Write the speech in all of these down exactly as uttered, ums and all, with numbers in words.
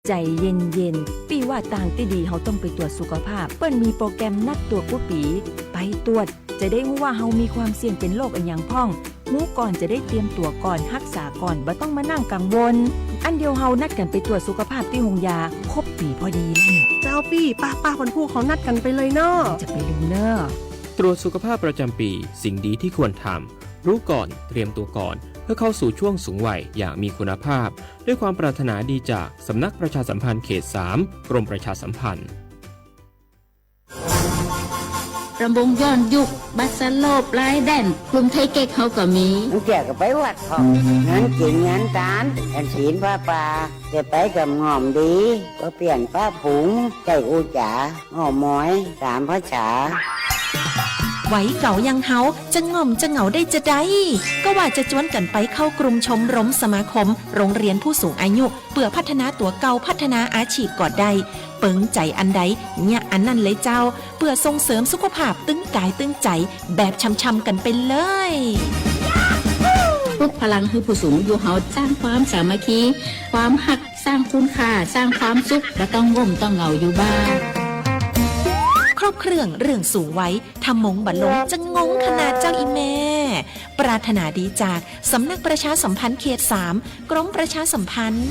ใจเย็นๆ ปี้ว่าตางตี้ดี เฮาต้องไปตรวจสุขภาพ เปิ้ลมีโปรแกรมนัดตรวจกู้ปี ไปตรวจ จะได้ฮู้ว่าเฮามีความเสี่ยงเป็นโรคอะหยังพ่อง ฮู้ก่อนจะได้เตรียมตั๋วก่อน ฮักษาก่อน บ่ต้องมานั่งกังวล อันเดียวเฮานัดกันไปตรวจสุขภาพตี้โฮงยา ครบปีพอดีแล้วเนี่ย เจ้าปี้ ป้าๆ พันผู้เขานัดกันไปเลยเนาะ จะไปลืมเนอะ ตรวจสุขภาพประจำปี สิ่งดีที่ควรทำ รู้ก่อน เตรียมตัวก่อน เพื่อเข้าสู่ช่วงสูงวัยอย่างมีคุณภาพ ด้วยความปรารถนาดีจากสำนักประชาสัมพันธ์เขตสาม กรมประชาสัมพันธ์ รำวงย้อนยุค บัสโลปลายแดน กรุงเทพเก๊ก เฮาก็มี เมื่อกี้ก็ไปวัดเขา งานกินงานตาน แผ่นศีลผ้าป่า จะไปกับง่อมดี ก็เปลี่ยนป้าผง ใส่กูจ๋า หอมหมอย สามภาษา วัยเก่าอย่างเฮา จะง่อมจะเหงาได้จะใด ก็ว่าจะจวนกันไปเข้ากลุ่มชมรมสมาคม โรงเรียนผู้สูงอายุ เพื่อพัฒนาตัวเก่า พัฒนาอาชีพก็ได้ เปิงใจอันใด เยียะอันนั้นเลยเจ้า เพื่อส่งเสริมสุขภาพตึงกายตึงใจ แบบช่ำๆ กันไปเลย ปลุกพลังให้ผู้สูงอายุเฮา สร้างความสามัคคี ความฮัก สร้างคุณค่า สร้างความสุข บ่ต้องง่มต้องเหงาอยู่บ้าน ครบเครื่องเรื่องสูงวัย ถ้ามงบ่ลง จะงงขนาดเจ้าอีแม่ ปรารถนาดีจากสำนักประชาสัมพันธ์เขตสาม กรมประชาสัมพันธ์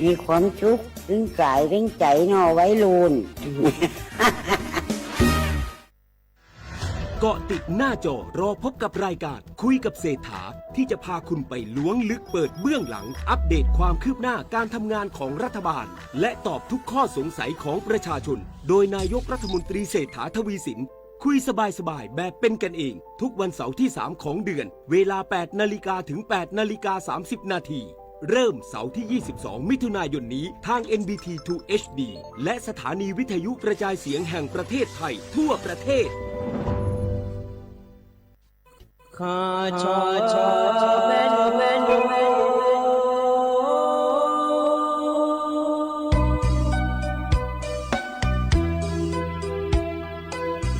มีความสุข ตึงกายตึงใจเนาะ วัยรุ่น เกาะติดหน้าจอ รอพบกับรายการคุยกับเศรษฐา ที่จะพาคุณไปล้วงลึกเปิดเบื้องหลัง อัปเดตความคืบหน้าการทำงานของรัฐบาล และตอบทุกข้อสงสัยของประชาชน โดยนายกรัฐมนตรีเศรษฐา ทวีสิน คุยสบายๆ แบบเป็นกันเอง ทุกวันเสาร์ที่สามของเดือน เวลาแปดนาฬิกาถึงแปดนาฬิกาสามสิบนาที เริ่มเสาร์ที่ยี่สิบสองมิถุนายนนี้ ทาง เอ็น บี ที ทู เอช ดี และสถานีวิทยุกระจายเสียงแห่งประเทศไทยทั่วประเทศ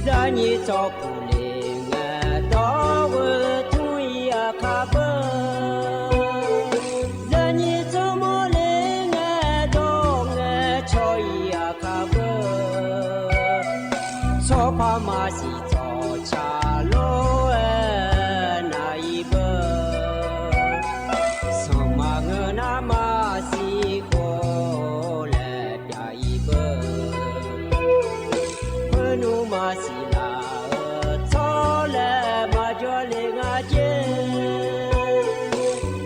Zanyi tsawrkhof le ngae dawr-eu tmr-ir aqkar beu. Zanyi tsawrmawr le ngae dawr ngae cawr-ir aqkar beu. Tsawrpar maqsiq tsawrca lor-aer nav-ir beu. Sanqma ngeur nar maqsiq khof laer pyav-ir beu. Khoernmr maqsiq laf-eu tsawrlaer maqjawr le nga jer.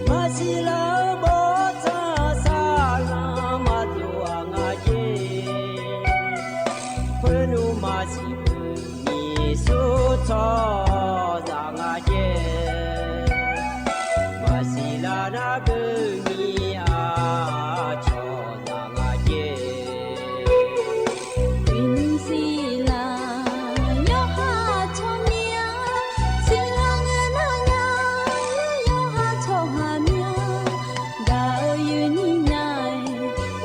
Maqsiq laf-eu bawrtsanq saqlanq maqdov-aq nga jer. Khoernmr maqsiq beu nyiq sur tsawrhaqzaq nga jer. Maqsiq laf nar beu nyiq-aq cawqzaq nga jer. Uiqnymr siq laf yawqha tsawrmyanr, siq laf ngae nar nya yawqha tsawrhaq myanr. Gaq-eu yuifnyir nya-aer,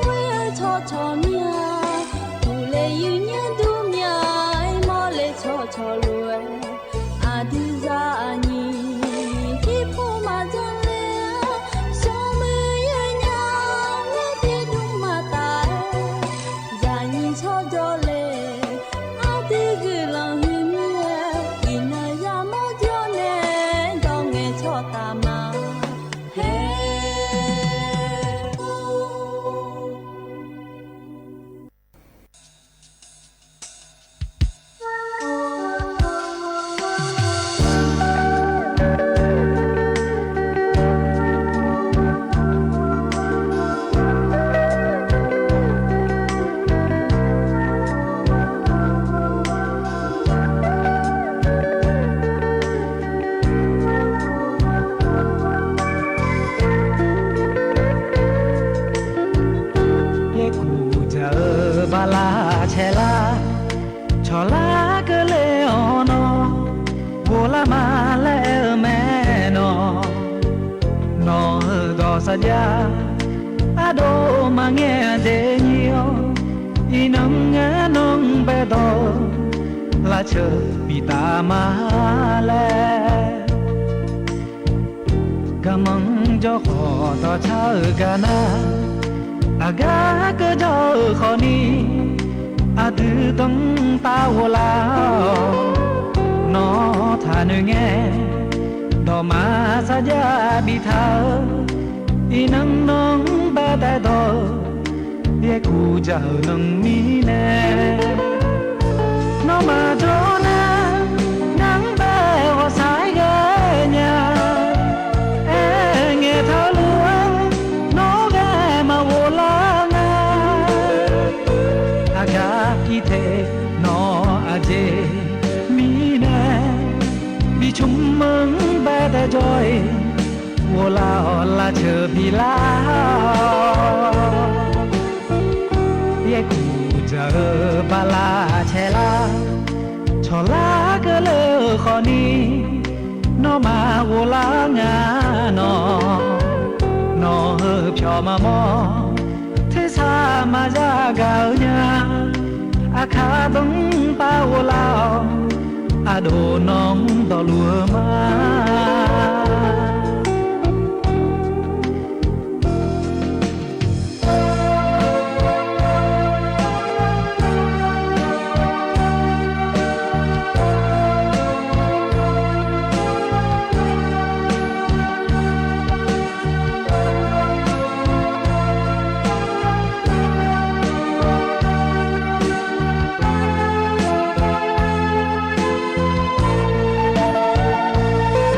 ghoer-eu tsawrcawq myanr, uqle yuifnyir dur myanr-aer, mawrle tsawrcawq lof-aer, aqdui zaqnyiq jirpov maqdzanr ler-a, smrmuiq yaer nya-aer, tiqdmr maqtaf-aer, zaqnyiq tsawrjawr le, aqdui guiqlanq huiqmyar-aer, iqnan yamawr jawr nae, dawr ngae tsawrtaf ma. Hae. Yaerkuq dzaq-eu bala caelar, cawqlar keuvle-awq nawr, ghovlar ma laer aer-eu mae nawr. Nawq-euq dawq saqjav, ardov maqngae aqjeq nyir-awr, iqnan ngar nanr baedawq-eu lafceuq biftaf ma laer. Garmanr jawrkhawf dawqcar-euq gar nar, Aqgar keuv jawr-euq khawfni, aqdui danrtav ghoflar-awq. Nawr taqnoeq ngae, dawqma sarjax biftaq-eu, iqnan nanr baetaev dawq-eu, yaerkuq dzaq-euq nanq mirnae, nawmaf jawr nar, ngar-anr bae ghawqshaq-aer ghae nya. Aerngae taq-eu lof-aer, nawr ghae maqghoflar nga. Aqgar irtaeq nawq aqjeq mirnae, bicmq-anr baetaev jawr-iq, ghoflar-awq lafceuq bilar-awq. Yaerkuq dzaq-eu bala caelar, cawqlar keuvle-euq khawfni, nawmaf ghoflar nga nawq. Nawq heu pyawq maqmawr, tersaq maqya gaq-eu nya. Aqkar danrtav ghoflar-awq, aqdov nanr dawqluf-eu ma.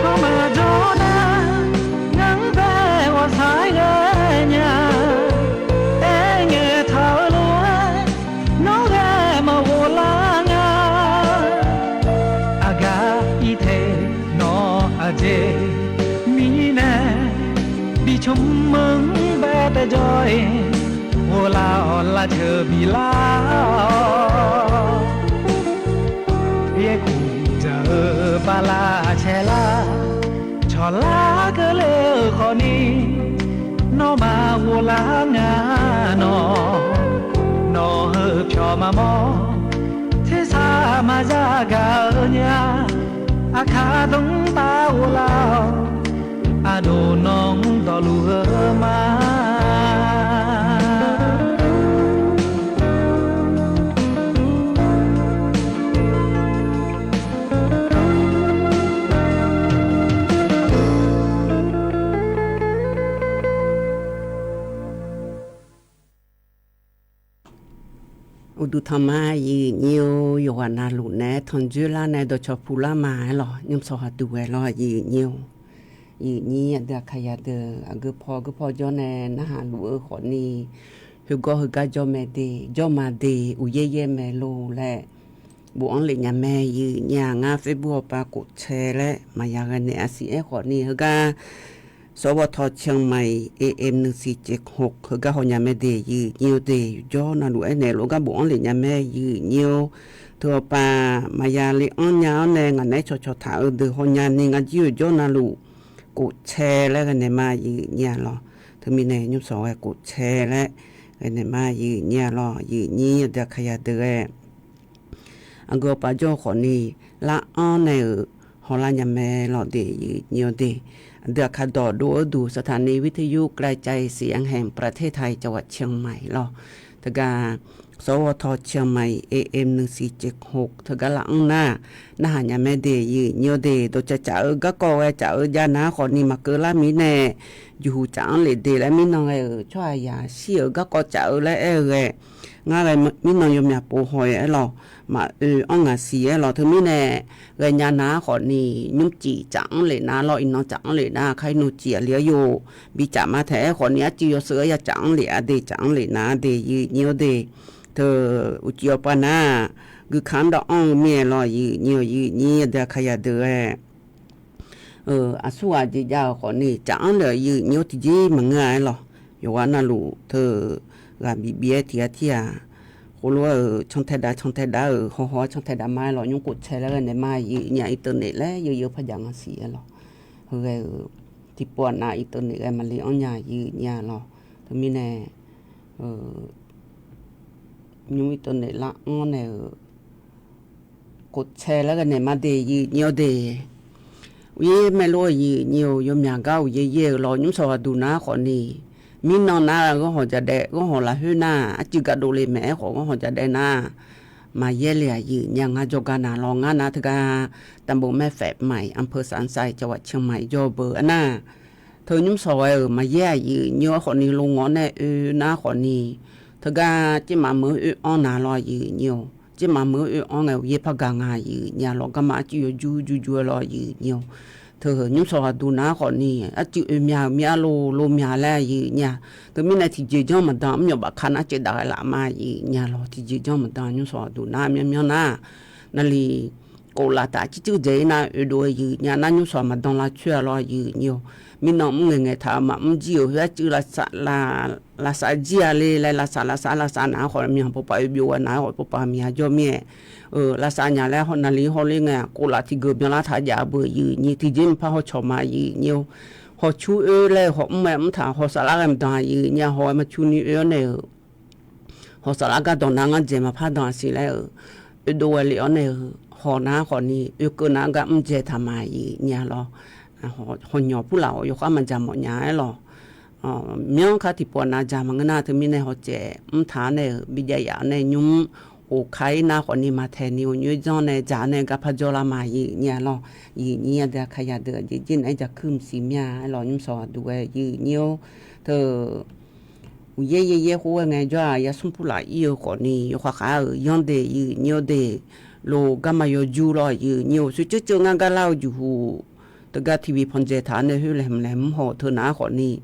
Nawmaf jawr nar, ngar-anr bae ghawqshaq-aer ghae nya. Aerngae taq-eu lof-aer, nawr ghae maqghoflar nga. Aqgar irtaeq nawq aqjeq mirnae, bicmq-anr baetaev jawr-iq, ghoflar-awq lafceuq bilar-awq. Yaerkuq dzaq-eu bala caelar, cawqlar keuvle-euq khawfni, nawmaf ghoflar nga nawq. Nawq heu pyawq maqmawr, tersaq maqya gaq-eu nya. Aqkar danrtav ghoflar-awq, aqdov nanr dawqluf-eu ma. Uqduq tanqma, yiq nyiq-eu yawqghaq navluf naeq-aer tanqdzoerlar nae dawqcawq puqlar ma-aer lawq, nymrsawq haqduq ghae lawq, yiq nyiq-eu. Yiq nyiq aqdui aqkaqyaq deuq aqgeu paw geu paw jawr nae narhaq luf-eu khawfni, heugawr heugar jawr mae de, jawr ma de, uqyaer yaer mae lo laer bofanr lef nya mae. Yiq nyiq-aq, ngar Facebook awqpav kof cae laer maqya ghae naeq-a siq-aer khawfni, heugar สวท เชียงใหม่ เอเอ็ม หนึ่งสี่เจ็ดหก heugar hawnya mae de, yiq nyiq-eu de. Yawqjawr navluf aernaeq lof-aer gar bofanr lef nya mae, yiq nyiq-eu. Teu awqpav maqya le anr nya-awr nae ngaq naeq-aer cawqcawq taq-eu deuq hawnya ni ngar jir yawqjawr navluf kof cae laer ghae naeq ma, yiq nyiq-a lawq. Teumirnae nymrsawq ghae kof cae laer ghae naeq ma, yiq nyiq-a lawq. Yiq nyiq aqdui aqkaqyaq deuq ghae aqgeu awqpav jawr-eu khawfni, lar anr nae-euq hawlar nya mae lawq de, yiq nyiq-eu de. Aqdui aqkaq dawqdov-eu duq สถานีวิทยุกระจายเสียงแห่งประเทศไทย จังหวัดเชียงใหม่ lawq. Teugar สวท เชียงใหม่ เอเอ็ม หนึ่งสี่เจ็ดหก teugar lar anr nar, narhaq nya mae de, yiq nyiq-eu de. Dawqcaf caf-eu garkawv ghae caf-eu jav nar khawfni maqkeuv lar mirnae, jeqhuq caf-anr lef de laer mirnan ghae-euq tsawrhaqzaq shir-euq garkawv caf-eu laer aer-eu ghae, ngar ghae mirnan yawmyaq pov haw-aer lawq, maqoe anr ngaq siq-aer lawq. Teumirnae ghaenya nar khawfni, nymrcif caf-anr lef nar lawr, iqnan caf-anr lef nar, kar-ir nawq cif aqli-aer yo bicaf ma taef-aer khawfni, arcuiv yawshuif-aer ya caf-anr lef-a de, caf-anr lef nar de, yiq nyiq-eu de. Teu uqcif awqpav nar, guikaq-anr dawv anr-eu mir-aer lawq, yiq nyiq-eu, yiq nyiq aqdui aqkaqyaq deuq-aer aqsurghaq jeq jav-euq khawfni, caf-anr lef-euq yiq nyiq-eu tiqjeq maqngeur-a-aer lawq. Yawqghaq navluf teu ghaq bif bif-aer tiq ghaq tir-aq, khoerlof-aer-euq cantae dav cantae dav-euq hawhaw-aer cantae dav ma-aer lawq, nymr kof cae laer ghae naeq ma, yiq nyiq-a อินเทอร์เน็ต laer yawzeu par jaq nga siq-aer lawq. Heu ghae-euq tiqpov-aq nav อินเทอร์เน็ต ghae maqle anr nya, yiq nyiq-a lawq. Teumirnae nymr อินเทอร์เน็ต lar anr nae-euq kof cae laer ghae naeq ma de, yiq nyiq-eu de. Uqyaer yaer mae lor-eu, yiq nyiq-eu yawmyaq gar uqyaer yaer-eu lawq, nymr sawq ghaqduq nar khawfni, Mirnan nar ghanr hawq jadaev, ghanr hawq lafkhoer nar arcuiv gardov le maeq-aer khawf ghanr hawq jadaev nar, maqyaer le-aq yuif nya ngar jawrgar na lawr. Ngar nar teugar ตำบลแม่แฝกใหม่ อำเภอสันทราย จังหวัดเชียงใหม่ jawr-eu beu aernar, teu nymr sawq ghae-euq maqyaer-aq yuif nyir-awr khawfni lo ngawr nae oe nar khawfni, teugar jirmaf meuq-anr oe-anr na lawr yuif nyir-awr, jirmaf meuq-anr oe-anr ngae uqyaer par gaq nga yuif nyir-a lawr. Garma arcuiv yawjur jur jur-aer lawr yuif nyir-awr, teu nymr sawq ghaqduq nar khawfni arcuiv oe mya-euq mir-ar lo, lo mya laer yuif nyir-a. Teumirnae tiqjeq janr maqdan mr myawq bafka nar caevdaq ghae laf ma yuif nyir-a lawr. Tiqjeq janr maqdan nymr sawq ghaqduq nar myanr myanr nar, naqli koflaf taf circuir dzaeq-ir nar oedov yuif nyir-a nar nymr sawq maqdan lavcoer-a lawr yuif nyir-awr, mirnan mr ngaeq ngaeq taq-eu maqmr jir-euq khoer arcuiv lavsav jir-a le laer lavsav lavsav lavsav nar khawf myanr pov pav oe byov ghae nar khawf pov pav mya jawr mir-aer, lavsav nya laer naqli hawler ngae-aq koflaf tiqgeuf byanlar taq jav-eu beu yuif nyir tiqjeq maqpar hawcawq ma yuif nyir-awr, hawcur oer laer hawmr-aer mr taq hawq saflar ghae maqdan yuif nyir-a. Hawq-aer maqcur ni oe-awr nae-euq hawq saflar gardanq nar ngar dzaeq maqpar danq-a siq laer-euq, oedov ghae le-awr nae-euq hawq nar khawfni oekeuv nar gar mr dzae taq ma yuif nyir-a lawr. Hawnyawq purlaf-awr yawkhar maqdzaq mawf nya-aer lawr. Myanr kar tiqpov nav dzaq maqngeur nar teumirnae hawtsaev mr taq-awr nae-euq bijav yaf-awr nae nymr of ka-ir nar khawfni maqtaeq ni of nyoer janr nae dzaq-awr nae garpar jawrlar ma yuif nyir-a lawr. Yuif nyir aqdui aqkaqyaq deuq aqjeq jir naeq-aer jaqkuir mqsiq mir-a aer lawr nymr sawq ghaqduq ghae yuif nyir-awr, teu uqyaer yaer yaer khoer ghae ngaejawr-aq yasmr purlaf ir-eu khawfni yawkhav khav-euq yanr de yuif nyir-awr de, lo garma yawjur lawr yuif nyir-awr, soeqceuv ceuv ngar gar lar-eu juqhuq, teugar tiqbi pandzae taq-awr nae khoer laeqhmq laeqhmq haw-euq teu nar khawfni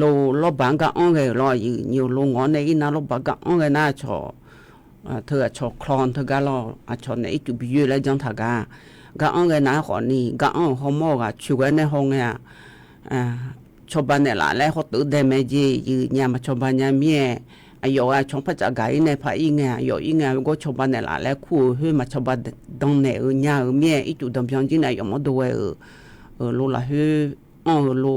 lo lawrbaq-anr gar anr ghae-euq lawr yuif nyir-awr, lo ngawr-awr nae ir nar lawrbaq gar anr ghae nar aqcawq teu aqcawq klan teugar lawr aqcawq nae ircuf bi yoer laer janr taq gaq. Gar anr ghae nar khawfni gar anr-euq hawmawr-euq ghaq coeq ghae nae haw ngae-aq, cawba naeqlaf laer hawteuf dae mae jeq yuif nyir-a maqcawba nya mir-aer, aqyawf-euq aqcawq-anr par tsaf gaq-ir nae par ir ngae-aq aqyawf ir ngae-aq gawr cawba naeqlaf laer kur-euq khoer maqcawba danq naeq-eu nya-euq mir-aer ircuf danqbyan jir nae aqyawf mawrdo ghae-euq lo lafkhoer anr-eu lo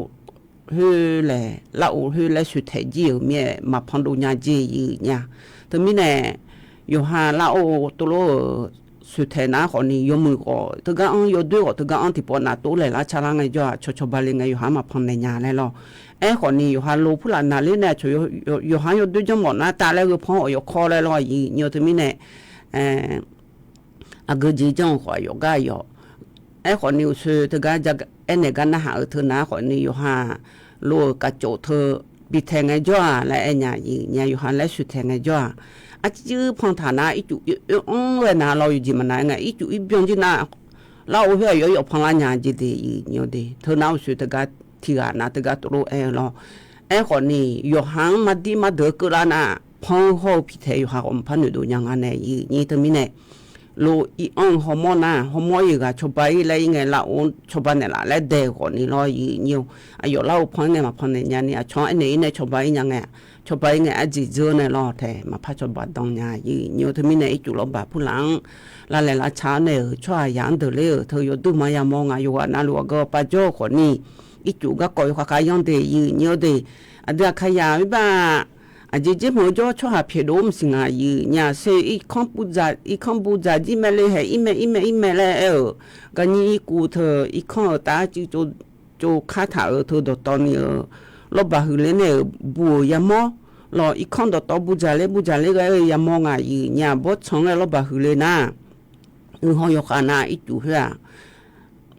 khoer laeq lar-of khoer laer soeqtaeq jir-euq mir-aer maqpan dov nya jeq yuif nyir-a. Teumirnae yawqha lar-of tov lor-euq soeqtaeq nar khawfni yawmuiq khawf teugar anr yawdoer khawf teugar anr tiqpov naf tov laeq lar ca lar ngaejawr-aq cawqcawq ba le ngae yawqha-anr maqpan naeq nya laer lawr. Aerkhawfni yawqha lo purlaf naqler nae aqcawq yawqha-anr yawdoer janrmawf nar tav laer gheu pan-awr yawkawr laer lawr yuif nyir-awr teumirnae aqgeu jeq janr-eu khawf aqyawf gar aqyawf. Aerkhawfni uqsoe teugar aernaeq gar narhaq-euq teu nar khawfni yawqha lo-euq kavcof teu bi taeq ngaejawr-aq laer aer nya yuif nyir-a yawqha laer soeqtaeq ngaejawr-aq, arcuiv pan taq nar ircuf oe anr ghae nar lawr yawqjeq maqnav-aer ngae ircuf irbyan jir nar lar-of khoer aqyawf yawf pan lar nya jeq de yuif nyir-awr de teu nar uqsoe teugar tiqghaq nav teugar tov lor aer-eu lawr. Aerkhawfni yawqha-anr mardir mardeuq-aer keuvlar nar pan-eu hawr-eu piqtaeq yawqha khawf maqpar noeqdov nya nga nae yuif nyir teumirnae lo ir anr-eu hawmawr nar hawmawr-ir-euq ghaq cawba ir laer ir ngae lar-of cawba naeqlaf laer dae-euq khawfni lawr yuif nyir-awr aqyawf lar-of pan-ir nae maqpan naeq nya ni aqcawq-anr aernaeq ir nae cawba ir nya ngae-aq cawba ir ngae arjeq dzeur nae lawr taeq maqpar cawba dan nya yuif nyir-awr teumirnae ircuf lawrbaq purlaf-anr lavlaeq lavca-awr nae-euq tsawrhaqzaq-anr deuq ler-euq teu yawduirma yamawr nga yawqghaq navluf aqgeu aqpa jawr-eu khawfni ircuf garkawv yawkhav khav yanr de yuif nyir-awr de. Aqdui aqkaqyaq oerbar aqjeq jer hmq-eu jawr tsawrhaq pyaeqdov-awr maqsiq ngaq yuif nyir-a. Ser irkanr budzaq jir mae le haeq ir mae ir mae ir mae laer aer-euq garnyir irkuv teu irkanr-euq taf arcuiv tsov kar taq-euq teu dawqtawvni-euq lawrbaq huiq ler nae-euq bu-euq yamawr lawr irkanr dawqtawv budzaq ler budzaq ler ghae-eu yamawr ngaq yuif nyir-a. Bawrtsanq-anr ghae lawrbaq huiq ler nar uiqhaw yawkhav nav ircuf khoer-aq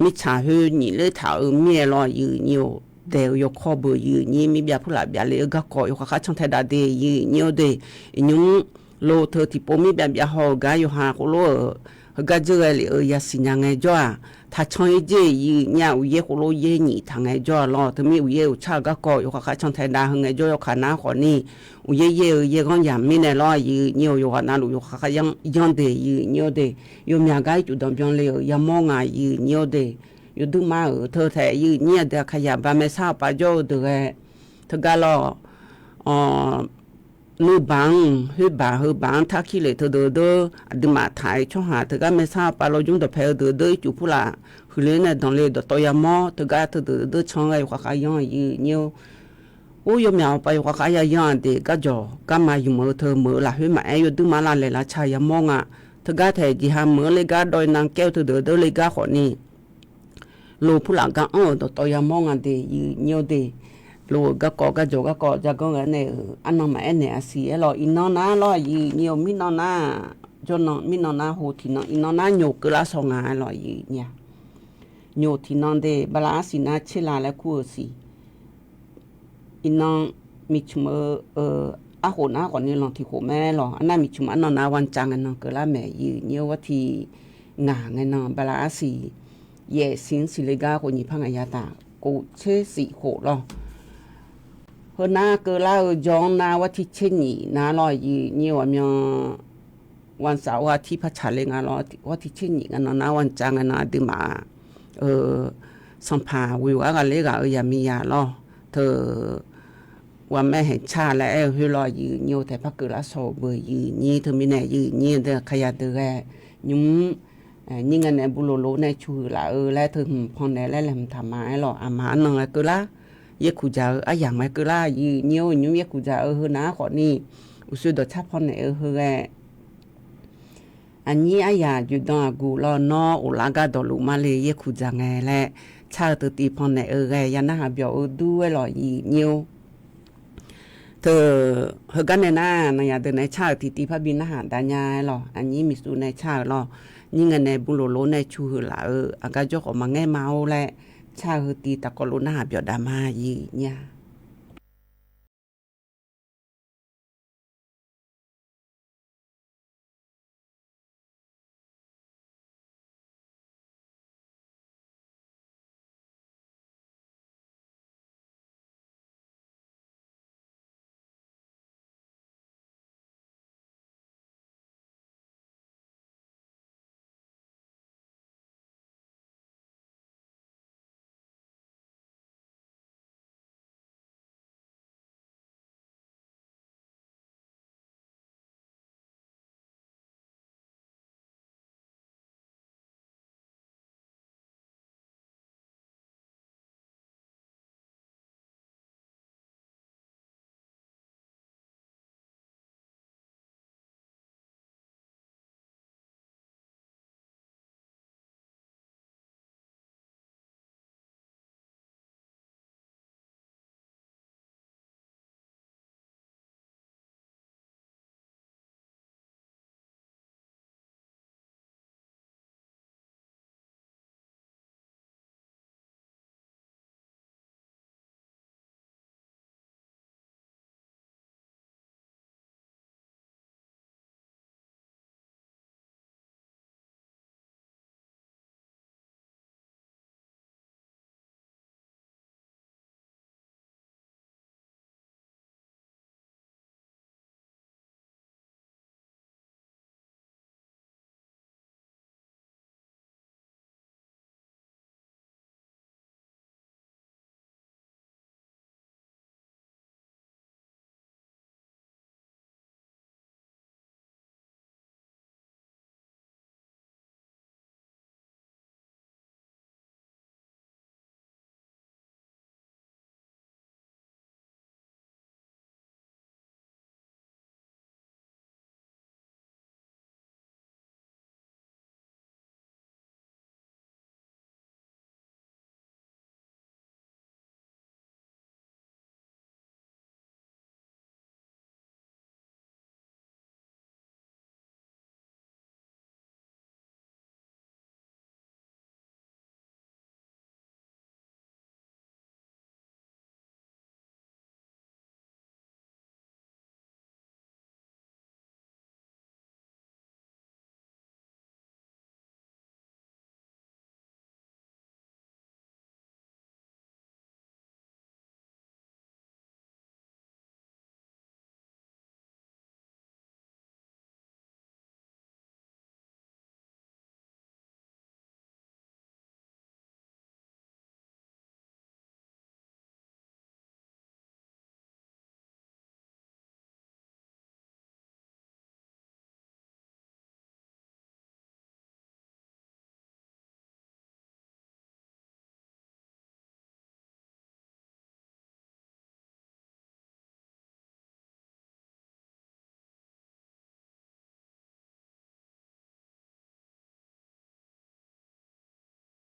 mirtsaq khoer nyiq ler taq-euq mir-aer lawr yuif nyir-awr daeq-eu yawkawr beu yuif nyir mirbyav purlaf byav le-eu garkawv yawkhav khav cantae dav de yuif nyir-awr de. Iqnymr lo teu tiqpov mirbyav byav haw-euq gar yawqha khoerlof-euq heugar dzeur ghae lef-euq yasiq nya ngaejawr-aq taqcan-ir jer yuif nyir-a. Uqyaer khoerlof yaer nyiq taq ngaejawr-a lawr teumir uqyaer uqtsar-euq garkawv yawkhav khav cantae dav heu ngaejawr yawkhav nar khawfni uqyaer yaer-eu yaerghanr yamq mirnae lawr yuif nyir-awr yawqghaq navluf yawkhav khav yanr de yuif nyir-awr de. Yawmyaq gar ircuf danqbyan le-euq yamawr ngaq yuif nyir-awr de. Yawduirma-euq teu taef yuif nyir aqdui aqkaqyaq baqmaeq sar-eu pav jawr-eu deuq ghae teugar lawr nuibaq-anr khoerbaq heubaq-anr tarkir lef teu deuq deur aqduimaf taq-euq tsawrhaq teugar maersar pav lawjmr dawqpae-eu deuq deur ircuf purlaf huiqler nae danqle dawqtawv yamawr teugar teu deuq deur can-anr ghae yawkhav khav yanr yuif nyir-awr Or yawmyaq awqpav yawkhav khav ya yanr-aq de garjawq garma yumq-eu teu meuq-eu lafkhoer maqaer yawduirma lavlaeq lavca yamawr nga. Teugar taef jeqha meuq-eu le gar dawv-ir nav kaer-eu teu deuq deur le gar khawfni lo purlaf gar anr-euq dawqtawv yamawr nga de yuif nyir-awr de. Lof-euq garkawv garjawq garkawv jaganr ghae nae-euq arnan maqaer naeq-a siq aer lawq. Iqnan nar lawr, aqyuif nyir-eu mirnan nar, jawrnan mirnan nar ho tiqnan iqnan nar nyoq keuvlar shaw nga aer lawq, aqyuif nyir-a. Nyoq tiqnan de bala arsiq nar tser la laer kur-eu siq. Iqnan miqcmq-eu arkhof nar khawfni lanq tiq khof mae lawq. Arnar miqcmq arnan nar วันจันทร์ ngae nan keuvlar maeq, aqyuif nyir-eu, วันที่ ngaq ngae nan bala arsiq yaef siq-anr siqle gar khof nyiq par ngaq ya taq kof tser siq khof lawr. Heunar keuvlar-eu jawr-anr nar วันที่ tser nyiq nar lawr, aqyuif nyir-eu, aqmyan วันเสาร์ อาทิตย์ par tsaqle nga lawr. วันที่ tser nyiq ngae nan nar วันจันทร์ ngae nan aqduimaf-aq, sanqpaq ghoeq ghaq ghaqler ghaq-eu yaqmiqzaq lawr. Teu ghaqmae haeq car laer aer-eu khoer lawr, aqyuif nyir-eu, taeq par keuvlar shaw-eu beu, aqyuif nyir. Teumirnae aqyuif nyir deuq kaqya deuq ghae nymr nyir ngae nae bu loq lof nae cu huiq laf-eu laer teu hmq pannaeq laer laeqhmq taq ma aer lawq. Aqma arnan ghae keuvlar yaerkuq dzaq-eu, aryamq ghae keuvlar, aqyuif nyir-eu, nymr yaerkuq dzaq-eu heunar khawfni uqshoe dawqtsar pannaeq-eu heu ghae aqnyir aryaq joeqdan aqguq lawr, nawr ghoflar gar dawqluf marle yaerkuq dzaq ngae laer car-eu teu tiv pannaeq-eu ghae ya narhaq byawq-eu dur aer lawq, aqyuif nyir-or. Teu heugar nae nar, nanyaf deuq nae car-euq tiqtiv parbi narhaq dav nya aer lawq. Aqnyir miqsuv nae car-euq lawr, nyir ngae nae bu loq lof nae cu huiq laf-eu aqgar jawr khawf maqngaer ma-or laer car-eu heu tiv taqkawv lof narhaq byawq dav ma, aqyuif nyir-a.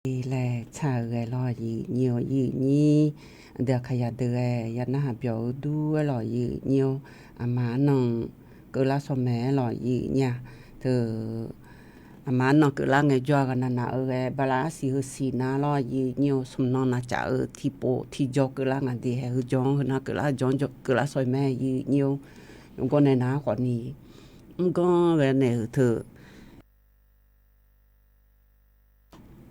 laer tsaq-eu ghae lawr, yiq nyir-eu yiq nyir. Aqdui Aqkaqyaq deuq ghae ya narhaq byawq-eu dur-aer lawq, yiq nyir-eu. Aqma arnan keuvlar shawr mae aer lawq, yiq nyir-a. Teu, aqma arnan keuvlar ngaejawr-a ghaqnaq naq-eu ghae, bala arsiq heusiq nar lawr, yiq nyir-eu. Smq nan naqcaf-eu tiqpov tiqjawr keuvlar ngaq de hae, heujawr-anr heunar keuvlar jawr keuvlar shawr-eu mae, yiq nyir-eu. Yawqgawr nae nar khawfni mrganr ghae naeq-euq teu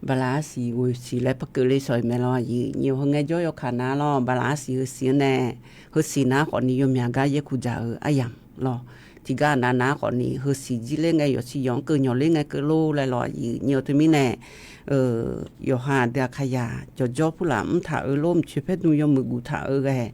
bala arsiq ghoeq siq laer par keuvle shawq-eu mae lawr, yiq nyir-eu. Heu ngaejawr yawkaq nar lawr, bala arsiq heusiq-anr nae, heusiq nar khawfni yawmyaq gar yaerkuq dzaq-eu aryamq lawr. Tiqgar nav nar khawfni heusiq jir ler ngae yawqsiq yawq-anr keuv nyawq ler ngae keuv lor laer lawr, yiq nyir-eu. Teumirnae yawqha aqdui Aqkaqyaq jawqjawr purlaf mrtaq-eu lor, mqcoeq paerdm yawmuiq guftaq-eu ghae,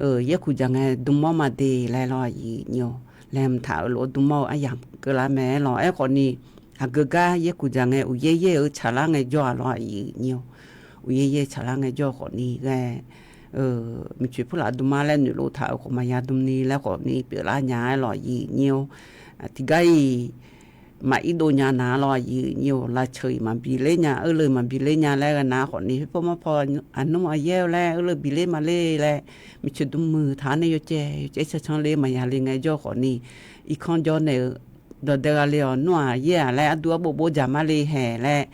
yaerkuq dzaq ngae dm mawr ma de laer lawr, yiq nyir-eu. Laeqhmq taq-euq lof-aer dm mawr-eu aryamq keuvlar mae aer lawq. Aerkhawfni aqgeu gar yaerkuq dzaq ngae uqyaer yaer-eu tsaqlar ngaejawr-a lawr, yiq nyir-eu. Uqyaer yaer tsaqlar ngaejawr khawfni ghae, mqcoeq purlaf dm mar laer noeqlov taq-euq khawf maqya dm ni laer khawfni pyeuflar nya aer lawq, yiq nyir-eu. Tiqgar-iq maq irdov nya nar lawr, yiq nyir-eu. Lavceuq-iq maqbi ler nya, eurleuv maqbi ler nya laer ghae nar khawfni khoerpaw marpaw aqnmr aqyaer-eu laer eurleuv bi ler ma ler laer, mqcoeq dm muiq taq-anr nae yawcaev yawcaev cancan le maqya le ngaejawr khawfni, irkanr jawr naeq-eu dawqdae gha le-awq, nmr-aq yaer-aq laer ardur arbof bov dzaq ma le haeq laer,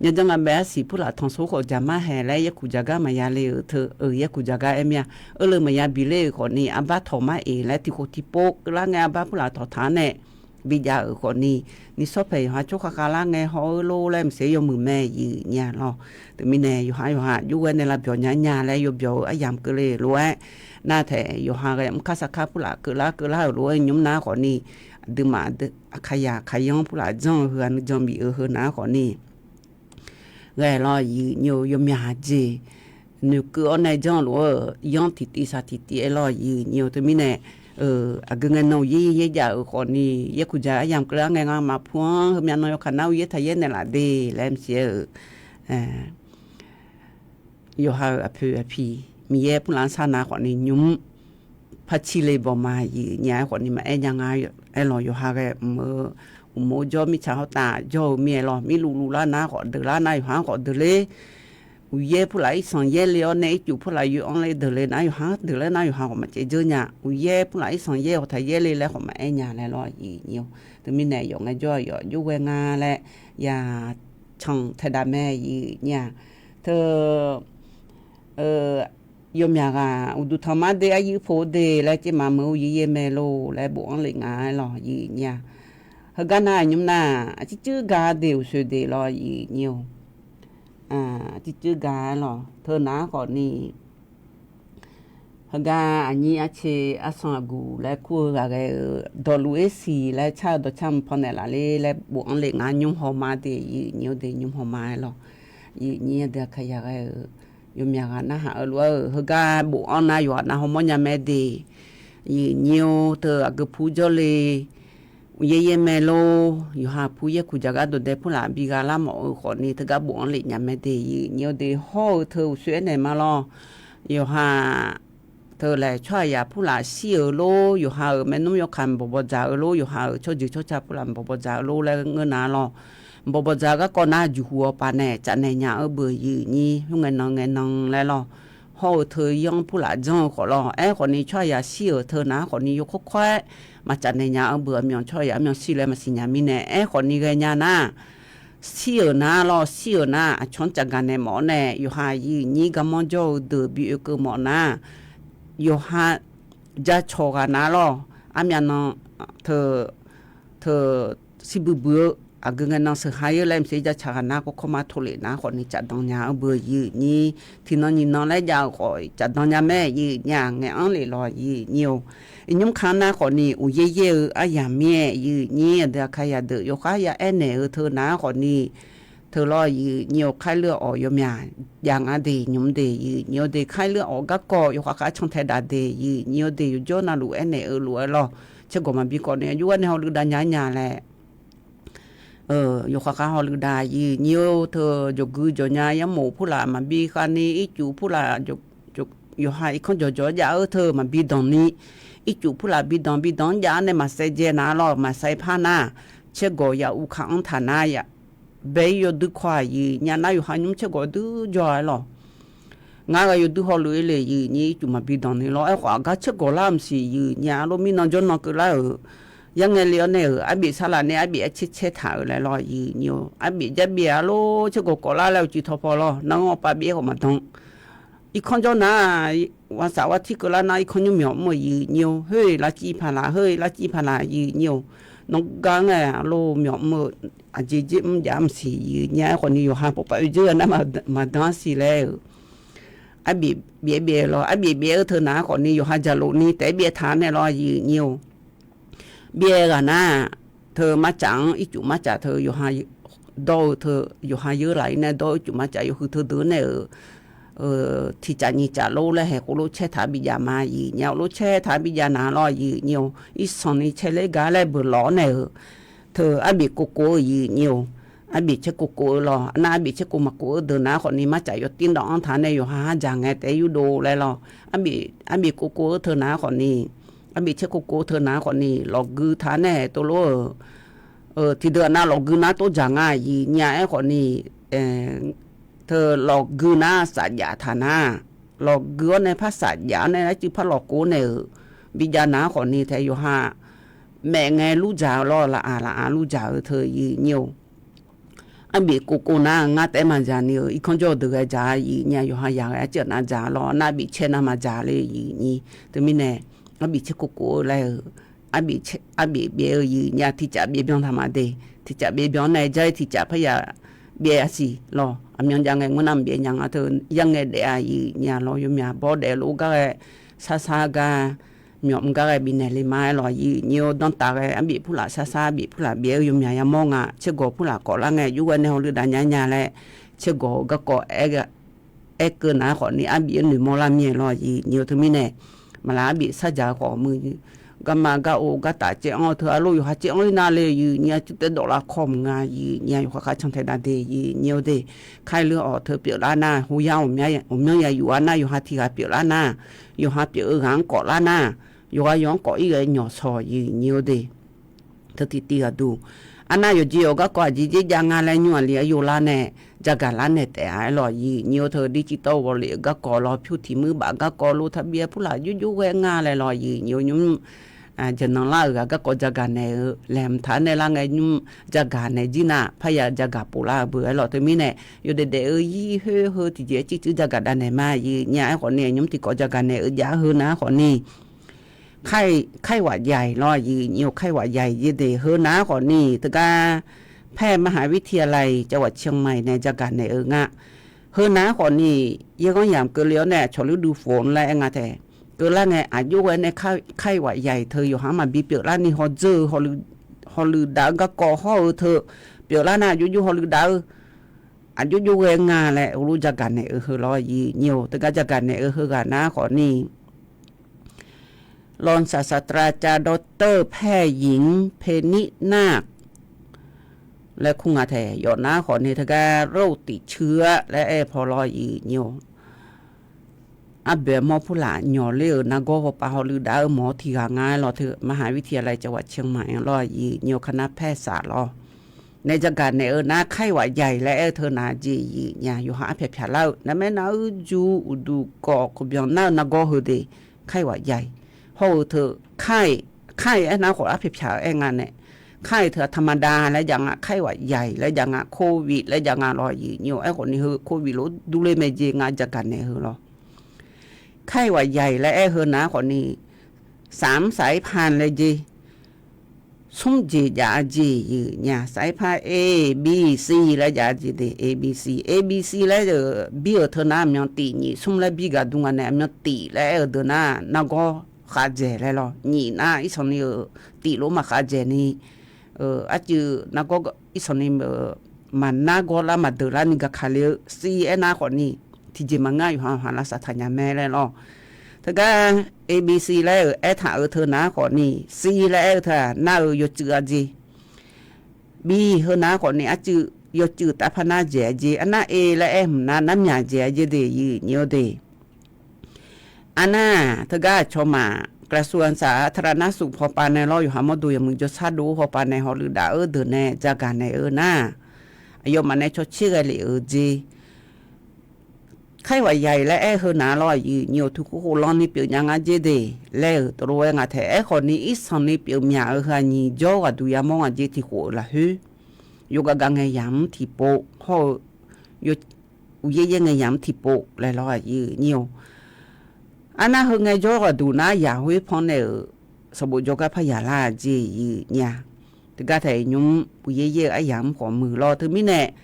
nyajan nga bae arsiq purlaf tanqsor khawf dzaq ma haeq laer yaerkuq dzaq gar maqya le-euq teu, yaerkuq dzaq gar aer mir-a. Eurleuv maqya bi ler-euq khawfni arbar tawq mar-eq laer tiqkhof tiqpov keuvlar ngae arbar purlaf tawq taq-anr nae bijav-euq khawfni, nishawr paeq yawqha tsawrkhav khavlar ngae haw-eu lor laer mqser yawmuiq mae, yiq nyir-a lawr. Teumirnae yawqha yawqha jov ghae nae lavbyawq nya nya laer yawbyawq-eu aryamq keuvle lof-aer, nar taeq yawqha ghae mrkar sarkar purlaf keuvlar keuvlar-euq lof-aer nymr nar khawfni, aqduimaf Aqkaqyaq Aqkaqyanr purlaf janr-eu heu-aq nuijan bif-eu heu nar khawfni ghae lawr, yiq nyir-eu. Yawmyaq jeq noeqkeuv-awr nae janr-eu lof-aer yanr tiqtiv saq tiqtiv aer lawr, yiq nyir-eu. Teumirnae aqgeu ngae nan uqyaer yaer yaer jav-euq khawfni, yaerkuq dzaq aryamq keuvlar ngae ngamaf pu-anr heumyav nan yawkaq nar uqyaer taq yaer naeqlaf de laer mqser-euq yawqha-euq aqpoeq aqpiq Miqyaer purlaf-anr sar nar khawfni nymr par cir le bawq ma, yiq nyir-a. Aerkhawfni maqaer nya nga aer lawq. Yawqha ghae mq-eu uqmov jawr mirtsaq hawrtav jawr-eu mir-aer lawr, mirluf luf lar nar khawf deuq lar nar yawqha-anr khawf deuq ler. Uqyaer purlaf irsanq yaer le-awr nae ircuf purlaf yoe-anr le deuq le nar yawqha-anr deuq ler nar yawqha khawf maqcaev dzeur nya. Uqyaer purlaf irsanq yaer-awq taq yaer le laer khawf maqaer nya laer lawr, yiq nyir-eu. Teumirnae yawf ngaejawr yawf jov ghae nga laer ya can taedaq mae, yiq nyir-a. Teu yawmyaq ghaq uqduq tanq mar de aryuir poq de laer caev maqmeuq-eu yaer yaer mae lor laer bof-anr lef nga aer lawq, yiq nyir-a. Heugar nar nymr nar, aqcir cuir ga de uqsoeq de lawr, yiq nyir-eu. Aqcir cuir ga aer lawq. Teu nar khawfni heugar aqnyir arce arsan aqguq laer kur-eu ghaq ghae-eu dawqluf-aer siq laer car-eu dawqcar mq pan naeqlaf ler laer bof-anr lef nga, nymr haw ma de, yiq nyir-eu de, nymr haw ma aer lawq. Yiq nyir-a de, Aqkaqyaq ghae-eu yawmyaq ghaq narhaq-eu lof-aer-euq heugar bof-anr nar yawqghaq nav hawmawr nya mae de. Yiq nyir-eu teu aqgeu pu jawrle uqyaer yaer mae lor. Yawqha pu yaerkuq dzaq gar dawqdae purlaf bi gha lar mawf-eu khawfni teugar bof-anr lef nya mae de, yiq nyir-eu de. Hawr-eu teu uqsoeq aernaeq ma lawr. Yawqha teu laeq tsawrhaqzaq purlaf shir-euq lor, yawqha-euq maernmr yawkaq mqbawq bawqdzaq-eu lor, yawqha-euq tsawrjeuq tsawrca purlaf mqbawq bawqdzaq-eu lor laer ngeur nar lawr. Mqbawq bawqdzaq-eu garkawv nar juqhuq-awr paq nae caf naeq nya-eu beuq, yiq nyir, khoerngae nan ngae nan laer lawr. Hawr-eu teu yanr purlaf janr-eu khawf lawr. Aerkhawfni tsawrhaqzaq shir-euq teu nar khawfni yawkawr kawr-aer maqcaf naeq nya-eu beuq, aqmyanq tsawrhaqzaq aqmyanq shir laer maqsiq nya mirnae, aerkhawfni ghae nya nar shir-euq nar lawr, shir-euq nar aqcawq-anr caf gaq naeq mawf-awr nae yawqha yiq nyir garmanr jawr-eu deuq bi oekeuv mawf nar, yawqha jacawq ghaq nar lawr, armyav nan teu teu shirbuiq buiq-eu aqgeu ngae nan sheuq ha-ir-eu laer mqser jacaq ghaq nar kawrkawr ma tov lef nar khawfni caf dan nya-eu beuq, yiq nyir. Tiqnan nyiq nan laer jav-euq khawf caf dan nya mae, yiq nyir-a. Ngaeq-anr lef lawr, yiq nyir-eu. Iqnymr ka nar khawfni uqyaer yaer-eu aryamq mir-aer, yiq nyir, aqdui Aqkaqyaq deuq yawkhav ya aernaeq-eu teu nar khawfni teu lawr, yiq nyir-eu. Khaerleur-awq yawmyaq jav ngar de, nymr de, yiq nyir-eu de. Khaerleur-awq garkawv yawkhav khav can taedaq de, yiq nyir-eu de. Yawqjawr navluf aernaeq-eu lof-aer lawr. Caergawq maqbi khawfni aqjox gar nae hawluiv dav nya nya laer yawkhav khav hawluiv dav, yiq nyir-eu teu. Jawqgui jawq nya yarmof purlaf maqbi khavni ircuf purlaf yawqha irkanr jawqjawq jav-eu teu maqbi danqni, ircuf purlaf bi danq bi danq-anr jav-awr nae maqsaev dzae nar lawr, maqsaev par nar, caergawq ya uv kaq-anr taq nar ya bae-ir yawdui kawv-aq, yiq nya nar yawqha nymr caergawq duir jawr-a aer lawq. Ngar ghae yawdui hawluf-ir le yiq nyi ircuf maqbi danq ni lawr. Aerkhawf aqgar caergawq lar-eu maqsiq yiq nya lof mirnan jawrnan keuvlar-euq yarngae le-awr nae-euq arbif sarlaf nae arbif-aer caer caer taq-euq laer lawr yiq nyi-eu. Arbif jar bif-a lof caergawq kawvlar laer uqcif tawpaw lawr. Nar-anr awpav bif-aer khawf maqdan. Irkanr jawr nar-aq, ghaq saf ghaq tir keuvlar nar irkanr nymr myawq mr-eu yiq nyi-eu. Khoer-eq lavciv paqlaq, khoer-eq lavciv paqlaq yiq nyi-eu. Nawr gar ngae lof myawq mr-eu aqjeq jer mr jav maqsiq yiq nya. Aerkhawf ni yawqha pawpav oe dzeur-a nar maqdan-a siq laer-euq. Arbif bif-aer bif-aer lawr. Arbif bif-aer-eu teu nar khawf ni yawqha jaqlof ni taef-aer bif-aer taq-a nae lawr yiq nyi-eu. Byaer ghaq nar, teu marcaf-anr ircuf marcaf teu yawqha dawr-eu teu, yawqha yeur laf-ir nae dawr-eu ircuf marcaf yawhuiq teu deuq nae-euq tiq caf nyiq caf lor laer haeq khof lof caer taq-a bijav ma yiq nya-eu. Lof caer taq-a bijav naq lawr yiq nyi-eu. Irsanq ni caer ler gar laer beuq lawq-awr nae-euq teu arbif kov kov-eu yiq nyi-eu. Arbif caer kov kov-eu lawr. Nar arbif caer kov maqkov-eu deuq nar khawf ni marcaf yawtir dawv-anr taq nae yawqha har dzaq ngae taef-aer yurdov laer lawr. Arbif kov kov-eu teu nar khawf ni, arbif caer kov kov-eu teu nar khawf ni lawqgui taq nae tov lor-euq. Tiqdeuq nar lawqgui nar tov dzaq nga yiq nya. Aerkhawf ni teu lawqgui nar safjaf taq nar, lawqgui-awr nae par safjaf-awr nae arcuiv par lawqkov nae-euq bijav nar khawf ni taef yawqha maef ngae lur dzaq-eu lawr. Laf-aq laf-aq lur dzaq-eu teu yiq nyi-eu. Arbif kov kov nar ngar taef-aer maqdzaq ni-euq irkanr jawr-eu deuq ghae dzaq-a yiq nya. Yawqha yaq ghae arcuiv nar dzaq lawr. Nar arbif caer nar maqdzaq le yiq nyi. Teumirnae arbif caer kov kov-eu laer-euq arbif byaef-eu yiq nya. Tiq caf byaef byan taq ma de. Tiq caf byaef byan nae jar-ir tiq caf parya byaef-a siq lawr. Aqmyan jav ngae ngeur nar maqbyaef nya nga teu yarngae daef-a yiq nya lawr. Yawmyaq bawr daef lof gar ghae sar sar gar myawq mr gar ghae bifnaeq le ma-aer lawr yiq nyi-eu. Danrtaf ghae arbif purlaf sar sar arbif purlaf byaef-eu yawmyaq yamawr nga. Caergawq purlaf kawv lar ngae yur ghae nae hawluiv dav nya nya laer caergawq-eu garkawv aer keuv nar khawf ni arbif-anr noeqmawr lar mir-aer lawr yiq nyi-eu. Teumirnae maqlaq arbif sardzaq-eu khawf muiq garma gar-or gartaf caev anr-eu teu arlof yawqha caev anr-ir nar le yiq nyi-a. Cuiv taef dawf lar kawv mq nga yiq nyi-a. Yawqha kharcan tae dav de yiq nyi-eu de. Kar-ir lur-awq teu pyeuflar nar hoyar ghawqmyanr yayuf-a nar yawqha tiq ghaq pyeuflar nar, yawqha pyeuf-eu ghaq-anr kawf lar nar, yawqghaq yawq-anr kawf-ir ghae nyawq shawq yiq nyi-eu de. Teu tiqtiv ghaqduq arnav yawqjeq yawq garkawv aqjeq dzer jav nga laer nymr aqli-aer yov lar nae jagaq lar naeq taef-a aer lawr yiq nyi-eu. Teu digital wallet-eu garkawv lawr, pyur tiq muir baf garkawv lor, taqbyav purlaf jov jov ghae nga laer lawr yiq nyi-eu. Nymr jaqnan lar-euq ghaq garkawv jagaq naeq-eu laeqhmq taq nae lar ngae nymr jagaq naeq jir nar parya jagaq pov lar-eu beu aer lawr. Teumirnae yawdaef daef-eu zir khoer heu tiqjeq-aer circuir jagaq dav naeq ma yiq nya. Aerkhawf ni nymr tiqkawv jagaq naeq-eu jav heu nar khawf ni ไข้หวัดใหญ่ lawr yiq nyi-eu. ไข้หวัดใหญ่ jeq de heu nar khawf ni teugar แพทย์มหาวิทยาลัยจังหวัดเชียงใหม่ nae jagaq naeq-eu nga. Heu nar khawf ni yaerghanr yamq keuvle-awr nae aqcawq lur duq fof-anr laer aer nga tae. Keuvlar ngae aqjox ghae nae ไข้หวัดใหญ่ teu yawqha-anr maqbi pyeuflar ni hawdzeur-eu hawluiv dav-eu garkawv hawr-eu teu pyeuflar nar aqjox jox hawluiv dav-eu aqjox jox ghae nga laer heulof jagaq naeq-eu heu lawr yiq nyi-eu. Teugar jagaq naeq-eu heughaq nar khawf ni รองศาสตราจารย์ ดอกเตอร์ แพทย์หญิง เพนินาถ laer kur nga tae. Yawf nar khawf ni teugar โรคติดเชื้อ laer aer paw lawr yiq nyi-eu. Arboeq armawr purlaf nyawq ler-euq nargawr hawpav hawluiv dav-eu mawq-awr tiq ghaq nga aer lawr teu มหาวิทยาลัยจังหวัดเชียงใหม่ lawr yiq nyi-eu. คณะแพทยศาสตร์ lawr nae jagaq naeq-eu nar ไข้หวัดใหญ่ laer aer-eu teu nar jeq yiq nya. Yawqha arpyaq pyaq lar-eu narmaer nar-eu juv uqduq kawv kawqbyan nar-eu nargawr heu de. ไข้หวัดใหญ่ hawr-eu teu ไข้ ไข้ aer nar khawf arpyaq pyaq-eu aer nga nae. ไข้ teu-aq ธรรมดา laer jav nga, ไข้หวัดใหญ่ laer jav nga, โควิด laer jav nga lawr yiq nyi-eu. Aerkhawf ni heu โควิด lof durler mae jeq nga jagaq naeq heu lawr. ไข้หวัดใหญ่ laer aer heu nar khawf ni สามสายพันธุ์ laer jeq smr jeq jav-a jeq yiq nya. สายพันธุ์ A B C laer jav-a jeq de. A B C, A B C laer bir-euq teu nar aqmyan tif nyiq smr laer bir gaqdm nga nae aqmyan tif laer aer-eu deuq nar nargawr khavdzaeq laer lawr. Nyiq nar irsanq ni-euq tif lof maqkhavdzaeq ni arcuiv nargawr irsanq ni maqnar gawrlar maqdeuq larni gaqkaq le-eu ซี aer nar khawf ni tiqjeq maqngeur yawqha yawqha lavsav taq nya mae laer lawr. Teugar A B C laer-euq aertaq-euq teu nar khawf ni ซี laer aer-eu teu-aq nar-eu yawcuiv-a jeq. Bi heu nar khawf ni arcuiv yawcuiv tavpar nar dzaeq-a jeq. Arnar E laer aer hmq nar narmyaq dzaeq-a jeq de yiq nyi-eu de. Arnar teugar aqcawq maq กระทรวงสาธารณสุข hawpav nae lawr yawqha mawrdo yawmuiq jawrshar dov hawpav nae hawluiv daf-eu deuq nae jagaq naeq-eu nar aqyawfmaf nae cawtser ghae lef-euq jeq. Khaer ghaq yaiq laer aer-eu heu naq lawr aqyuif nyiq-awq, teukhov khoflanr ni pyeuf nya nga jer de laer-euq tov lof-aer ngaq taef. Aerkhawf ni irsanq ni pyeuf myaq-eu heu aqnyiq jawr ghaq duq yamawr nga jer tiq khof-euq lafkhoer, yawgav gav ngae yamq tiqpov hawr-eu, uqyaer yaer ngae yamq tiqpov laer lawr aqyuif nyiq-awq. Arnar heu ngae jawr ghaq duq nar yaq khoer pannaeq-euq sanqbof jawrgar par yaq lar-a jeq aqyuif nyiq-a. Teugar taef nymr uqyaer yaer-eu aryamq-anr khawf muiq lawr. Teumirnae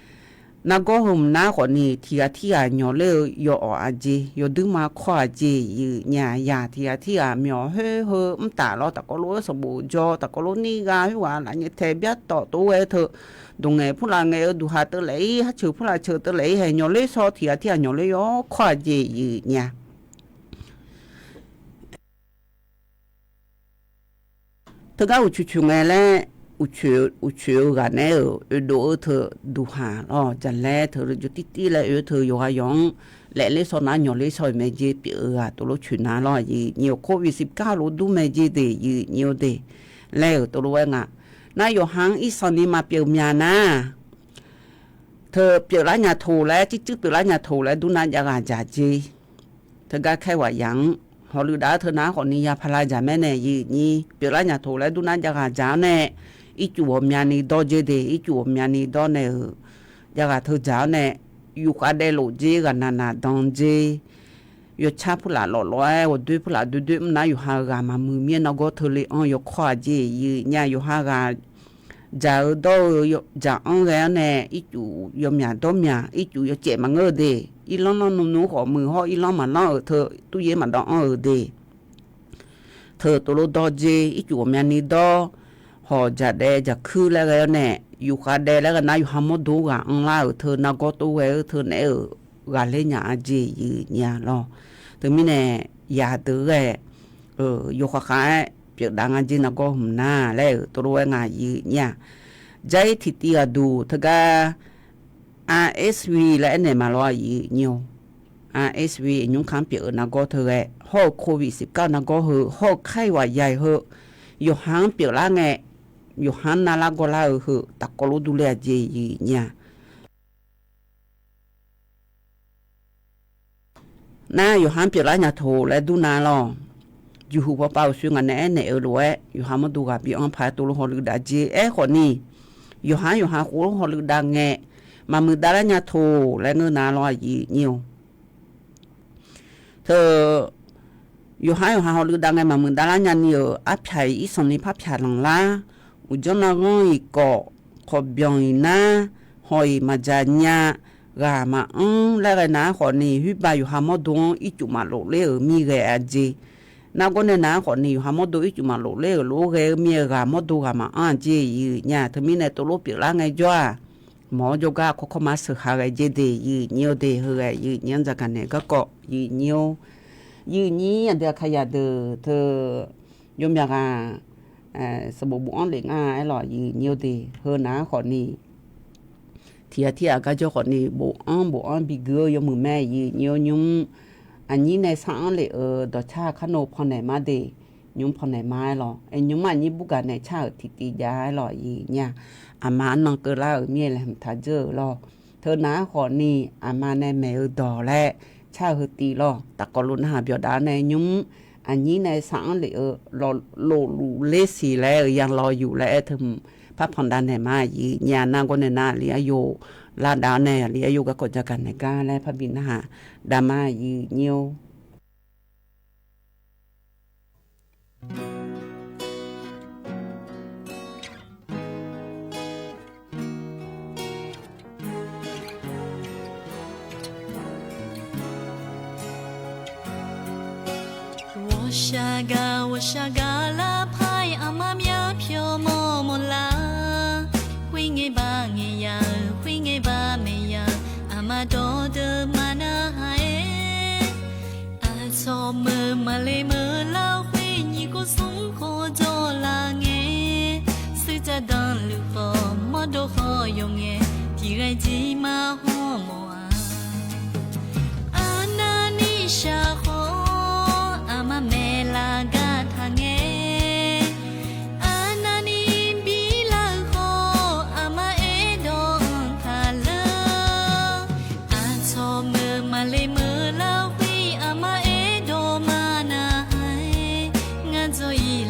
nargawr heu mq nar khawf ni tiq ghaq tirghaq nyawq ler-eu yaw awq-a jeq, yawduir ma kawr-a jeq aqyuif nyiq-a. Yaq tiq ghaq tirghaq myawq khoer heu mr taf lawr, tafkawv lof-aer sanqbof jawr, tafkawv lof nir gha khoerghaq lafnyae tae byar tawf tov ghae-eu teu, dawq ngaeq purlaf ngaeq-eu duqhaq teuv laef-ir, harceuq purlaf ceuq teuv laef-ir hae nyawq ler shawr tiq ghaq tirghaq nyawq ler yaw kawr-a jeq aqyuif nyiq-a. Teugar uqcoeq coeq ngae laer, uqcoeq-eu ghaq naeq-aer-euq oedov-eu teu duqhaq lawr, jaqlaer teu jawr tirtir laer oe-eu teu yawqghaq yawq-anr laef ler shawr nar nyawq ler shawr-euq mae jer pyeuf-eu ghaq tov lof coeq nar lawr aqyuif nyiq-awq. Covid siqkar lof dur mae jer de aqyuif nyiq-awq de laer-euq tov lof-aer nga. Nar yawqha-anr irsanq ni maqpyeuf myaq nar, teu pyeuflar nya toq laer, circuir pyeuflar nya toq laer dur nar jav ghaq dzaq jer. Teugar khaer ghaq yaq-anr hawluf dav-eu teu nar khawf ni ya pala dzaq mae nae aqyuif nyiq, pyeuflar nya toq laer dur nar jav ghaq dzaq-awr nae, ircuf ghawqmyani dawr jer de, ircuf ghawqmyani dawr nae-euq jav ghaq teu dzaq-awr nae, yufkhav daev lof jer ghaq naq naq dan jer. Yawcar purlaf lawf lawf-aer ghawqdoer purlaf doer doer mr nar yawqha-euq ghaq maqmuiq mir-aer nargawr teu le anr yawkawr-a jeq aqyuif nyiq-a. Yawqha ghaq dzaq-eu dawr-eu dzaq-anr ghae-awr nae ircuf yawmyaq dawr myaq, ircuf yawcaev maqngeur-eu de. Irlanr lanr nmr nmr khawf muiq hawr irlanr maqlanr-euq teu turyaer maqdawv anr-euq de. Teu tov lof dawr jer, ircuf ghawqmyani dawr, hawq dzaq daev dzaq kuir laer ghae-awr nae, yufkhav daev laer ghae nar yawqha mawrdo ghaq anrlar-euq teu nargawr tov ghae-eu teu naeq-aer-euq ghaqler nya-a jeq aqyuif nyiq-a lawr. Teumirnae yadeuq ghae yawkhav khav-aer pyeufdav nga jer nargawr hmq nar laer-euq tov lof-aer nga aqyuif nyiq-a. Jar-ir tiqtiv ghaq duq teugar RSV laer aernaeq ma lawr aqyuif nyiq-awq. RSV nymr kar-anr pyeuf-eu nargawr teu ghae hawr-eu Covid siqkar nargawr heu hawr-eu khaer ghaq yaiq heu yawqha-anr pyeuflar ngae, yawqha-anr narlar gawrlar-eu heu tafkawv lof durler-a jeq aqyuif nyiq-a. Nar yawqha-anr pyeuflar nya toq laer dur nar lawr. Jeqhu pawpav uqshoe ngaq nae aernaeq-eu lof-aer yawqha mawrdo ghaq bi anr paq-aer tov lof hawluf dav jer. Aerkhawf ni yawqha-anr yawqha khof lof hawluf dav ngae, maqmuiq davlar nya toq laer ngeur nar lawr aqyuif nyiq-awq. Teu yawqha-anr yawqha hawluf dav ngae maqmuiq davlar nyani-euq arpyaq-iq irsanq ni par pyaq lanqlar, uqdzanr narghanr-iq kawf, kawqbyanq-iq nar, haw-iq maqdzaq nya, ghaq maqanr laer ghae nar khawf ni khoerbav yawqha mawrdo-anr ircuf maqlof ler-euq mir ghae-a jeq. Nargawr nae nar khawf ni yawqha mawrdo ircuf maqlof ler-euq lof-aer ghae-eu mir-aer ghaq mawrdo ghaq maqanr-a jeq aqyuif nyiq-a. Teumirnae tov lof pyeuflar ngae jawr-aq, mawq-awr jawrgar kawrkawr ma sheuq ha ghae jer de aqyuif nyiq-awq de. Heu ghae aqyuif nyiq-anr dzaqgaq naeq garkawv aqyuif nyiq-awr, aqyuif nyiq aqdui aqkaqyaq deuq teu yawmyaq ghaq sanqbof bofanr lef ngar aerlawq aqyuif nyiq-awr de. Heu nar khawf ni tiq ghaq tir ghaq gar jawr khawf ni bofanr bofanr bigui-eu yawmuiq mae aqyuif nyiq-awr nymr. Aqnyir nae sar-anr lef-euq dawqcar kar no pannaeq ma de. Nymr pannaeq ma aerlawq. Nymr aqnyir burgaq nae car-euq tiqtiv jav aerlawq aqyuif nyiq-a. Aqma arnan keuvlar-euq mir-aer laeqhmq taq dzeur-euq lawr. Teu nar khawf ni aqma nae maeq-eu dawq laer car-eu heu tiv lawr. Tafkawv lof narhaq byawqdav nae nymr aqnyir nae sar-anr lef-eu lofluf ler siq laer-euq ya law yuf laer aer teu hmq par pandav naeq ma aqyuif nyiq-a. Nargawr nae nar aqli aryo lavdav-awr nae aqli aryo garkawv dzaqgaq naeq gar laer parbi narhaq dav ma aqyuif nyiq-awr. 我下嘎我下嘎啦拍 aqma myavpyawq mawrmawr lar. Khoerngae baq ngae ya-eu, khoerngae baq maeq ya-eu, aqma dawqdeuq maqnarhaq-aer. Aqcawq meuq maqle meuq lar-eu khoer nyiq kov smr kov dawq laf ngae, suiqdzaq danqluf khawf mawrdo khawf yawf ngae, tiq ghae jir ma hawr mawf-a. Arnavni shaq khawf, aqma maeqlaf gar taq ngae, arnavni bilar-eu khawf, aqma aerdawq-anr taq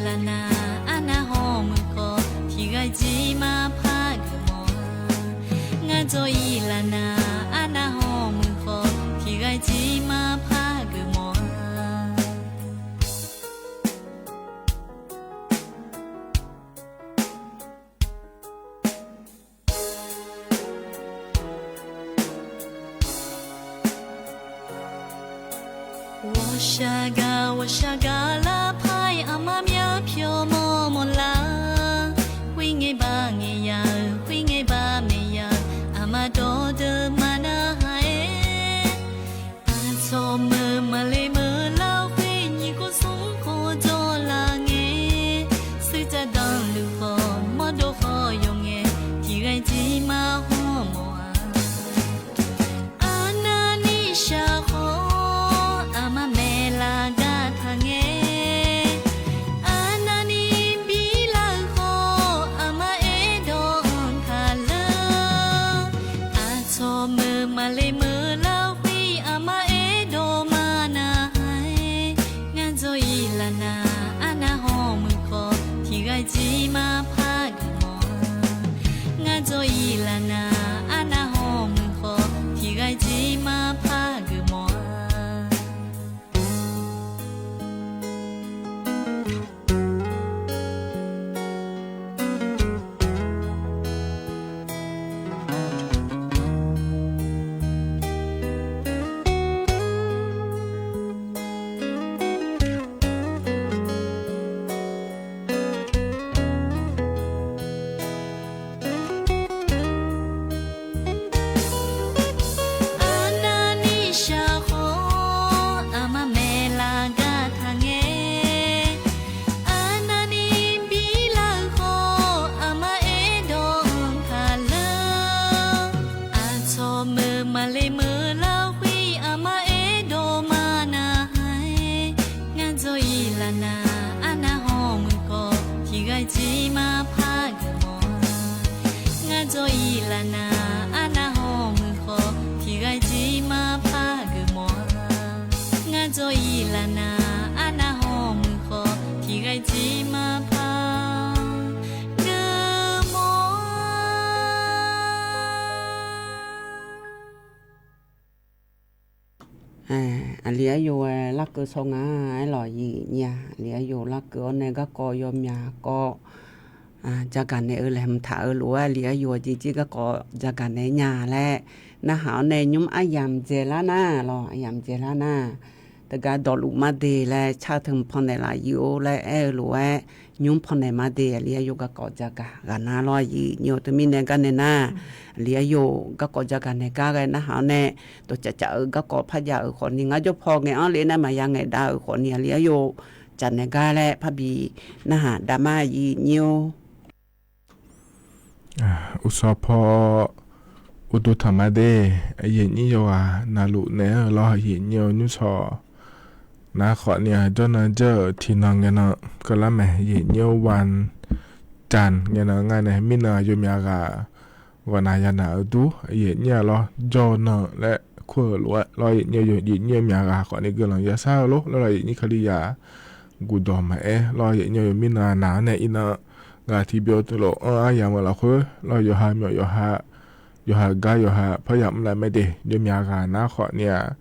lafnaf arnav hawmuiq khawf tiqghaq jir mar par geufmawf-a. Ngar dzaw-ir lafnaf arnav hawmuiq khawf tiqghaq jir mar par geufmawf-a. Ghawqshaq gaq ghawqshaq gaq larpar-iq aqma myar pyawq mawrmawr lar. Khoerngae baq ngaeq yaq-euq khoerngae baq maeq yaq-euq aqma dawqdeuq maqnarhaq-aer, aqcawq meuq maqle meuq lar-eu khoer nyiq khawf smr khawf dawq laf ngae, suiqdzaq danqluf khawf mawrdov khawf yawqngae tiqghaq jir mar hawmawf-a. Arnavni shaq khawf aqma maeqlaf gar taq ngae, arnavni bi lar-eu khawf aqma aerdawq-anr taqler. Aqcawq meuq maqle meuq lar-eu khoer aqma aerdawq maqnarhaq-aer, ngar dzaw-ir lafnaf arnav hawmuiq khawf tiqghaq jir mar par geufmawf-a. Ngar dzaw-ir lafnaf arnav hawmuiq khawf tiqghaq jir mar par geufmawf-a. Arnavni shaq khawf aqma maeqlaf gar taq ngae, arnavni bi lar-eu khawf aqma aerdawq-anr taqler. Aqcawq meuq maqle meuq lar-eu khoer aqma aerdawq maqnarhaq-aer, ngar dzaw-ir lafnaf arnav hawmuiq khawf tiqghaq jir mar par geufmawf-a. Ngar dzaw-ir lafnaf arnav hawmuiq khawf tiqghaq jir mar par geufmawf-a. Ngar dzaw-ir lafnaf arnav hawmuiq khawf tiqghaq jir mar par geufmawf-a. Aqli aryov-aer larkeuv saw nga-aer lawq, aqli aryov larkeuv-awr nae garkawv yawmyaq kawv jagaq naeq-eu laeqhmq taq-eu lof-aer aqli aryov jeq jir garkawv jagaq naeq nya laer narhaq-awr nae nymr aryamq dzaeqlar nar lawq, aryamq dzaeqlar nar, teugar dawqluf mar de laer car teu mq pannaeq laf yir-or laer aer-eu lof-aer, nymr pannaeq mar de aqli aryov garkawv jagaq ghaq nar lawr, aqyuif nyir-eu teumirnae gar nae nar, aqli aryov garkawv jagaq naeq gar ghae narhaq-awr nae, dawqcaf caf-eu garkawv par jav-euq khawfni ngar jawr paw ngaeq-anr le nar maqya ngaeq dav-euq khawfni aqli aryov caf naeq gar laer parbi narhaq dav mar, aqyuif nyir-or. Uqshawr paw uqduq tanq mar de, aqyuif nyir yawqghaq navluf naeq-aer-eu lawr, aqyuif nyir-eu nymrshawq nar khawfni-aq jawrnan jawr-euq tiqnan ngaenan keuvlar mae, aqyuif nyir-or. Wan Jan ngaenan ngar nae mirnan yawmyaq ghaq ghawqnaq yanaq-eu dur, aqyuif nyir-a lawr, jawrnan laer kur-euq lof-aer lawr, aqyuif nyir-eu, aqyuif nyir-eu myaq ghaq khawfni guiqlanq yasar-eu lor lawr, aqyuif nyir Kalizaq guqdawq maqaer lawr, aqyuif nyir-eu, mirnan naq-anr nae iqnan ghaq tiqbyov teulof-anr aryamq-eu lafkhoer lawr, yawqha myawf yawqha, yawqha gar yawqha paryamq mr laf mae de, yawmyaq ghaq nar khawfni-aq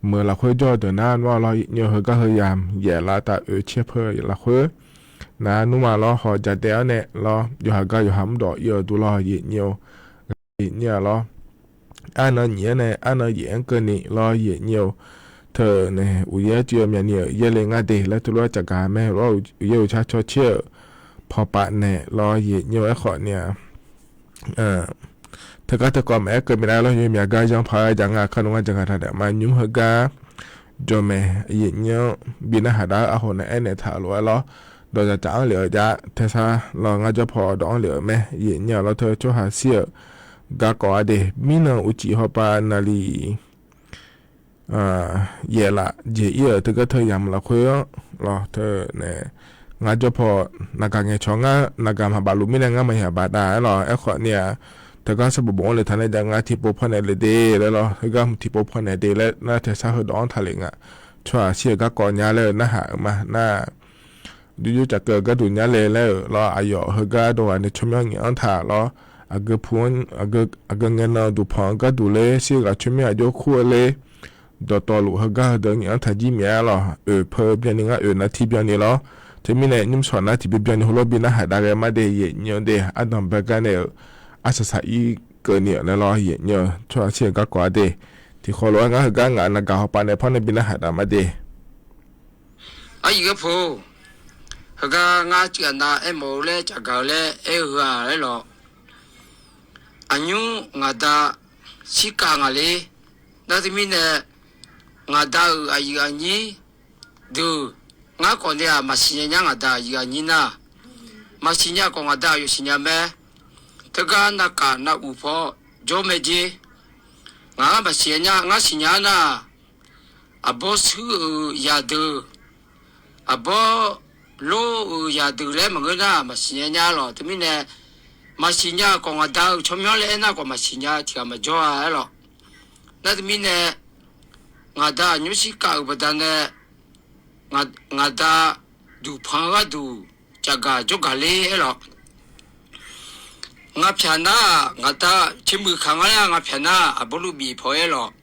meuq lafkhoer jawr-eu deuq nar nmr-a lawr, aqyuif nyir-eu, heugar heu yamq yaef lar taf oe caer peuq lafkhoer nar nmr-a lawr, haw jadae-anr nae lawr, yawqha gar yawqha mrdawq ir-eu dur lawr, aqyuif nyir-or. Aqyuif nyir-a lawr, arnan nyiq-anr nae arnan yaef-anr keuvni lawr, aqyuif nyir-or. Teu nae uqyaer cuiv-eu myavni-euq yaerle ngar de laer teulof-aer caqgaq mae lawr, uqyaer uqcar cawcaer-euq pawqpaf naeq lawr, aqyuif nyir-or. Aerkhawfni-aq teugar teukawv maqaer keuv minav lawr, yawmyaq gar yanr paq-aer jaq nga, kar nmr ngar jaqgaq taq daef ma, nymr heugar jawr mae, aqyuif nyir-anr bi narhaq dav-eu arhof nae aernaeq taq-euq lof-aer lawr, dawqdzaq dzaq-anr lef-eu jav taesar lawr, ngar jawr paw dawq-anr lef-euq mae, aqyuif nyir-a lawr. Teu tsawrhaq shir-euq garkawv-a de, mirnan uqcif hawpav naqliq yaef laf jeq ir-euq teugar teu yamq lafkhoer-anr lawr, teu nae ngar jawr paw naqgaq ngaeqcawq ngar naqgaq maqbaf luf mirnae ngar maqyaq baf dav-aer lawr. Aerkhawfni-aq teugar sanqbof bof-anr le taq nae jav nga, tiqpov pawnaeq le de laer lawr, heugar tiqpov pawnaeq de laer nar taesar heudawq-anr taqle nga. Tsawrhaq shir-euq garkawv nya laer-eu narhaq-euq ma nar Jovjov cafkeuv-eu gharduq nya le laer-euq lawr, aqyawf heugar dov ghaq nae tsawrmyanr ngaeq-anr taq lawr, aqgeu pu-anr, aqgeu ngae nan duqpanq-eu gharduq ler, shir-eu ghaq tsawrmyanr aqjox kur-eu ler, dawqtawvluf heugar heudeuq ngaeq-anr taq jir myav-aer lawq. Oeq peu byanni ngar oeq nar tiq byanni lawr. Teumirnae nymrshawq nar tiqbyan byanni heulof bi narhaq dav ghae mar de, yaeqnymr de ardanq bae gar nae-euq arsaq saq-ir keuvni-euq laer lawr, yaeqnymr-eu tsawrhaq shir-eu garkawv-ar de. Tiqkhawf lof-aer ngar heugar ngaq naqgaq hawpav nae par nae bi narhaq dav mar de. Aqyuif garpo, heugar ngar cif ghaq nav aermawf-eu laer cafgaq-eu laer aer-eu heu-aq laer lawq. Aqnymr ngaq da shirkav ngaq ler. Nar teumirnae, ngaq da-euq aqyuif aqnyir deuq, ngar khawf nae-aq maqsiq nya nyar ngaq da aqyuif aqnyir nar, maqsiq nya khawf ngaq da-euq yawsiq nya mae. Teugar navkaf nav uq paw jawr mae jer. Ngaq-anr maqsiq nya, ngar siqnya-ar nar, aqbawr shuir-euq yadeuq, aqbawr lor-euq yadeuq laer maqngeur nar maqsiq nya nyar lawq. Teumirnae, maqsiq nya khawf ngaq da-euq tsawrmyanr laer aernar khawf maqsiq nya tiq ghaq maqjawr-a aer lawq. Nar teumirnae, ngaq da aqnymr shirkav-euq baqdanae, ngaq da duqpanq-eu gharduq cafgaq jawrgaq ler aer lawq. Ngaq pyaq nar, ngaq da tsermuiq kaq nga laer ngaq pyaq nar, aqbawr luf bif paw aer lawq.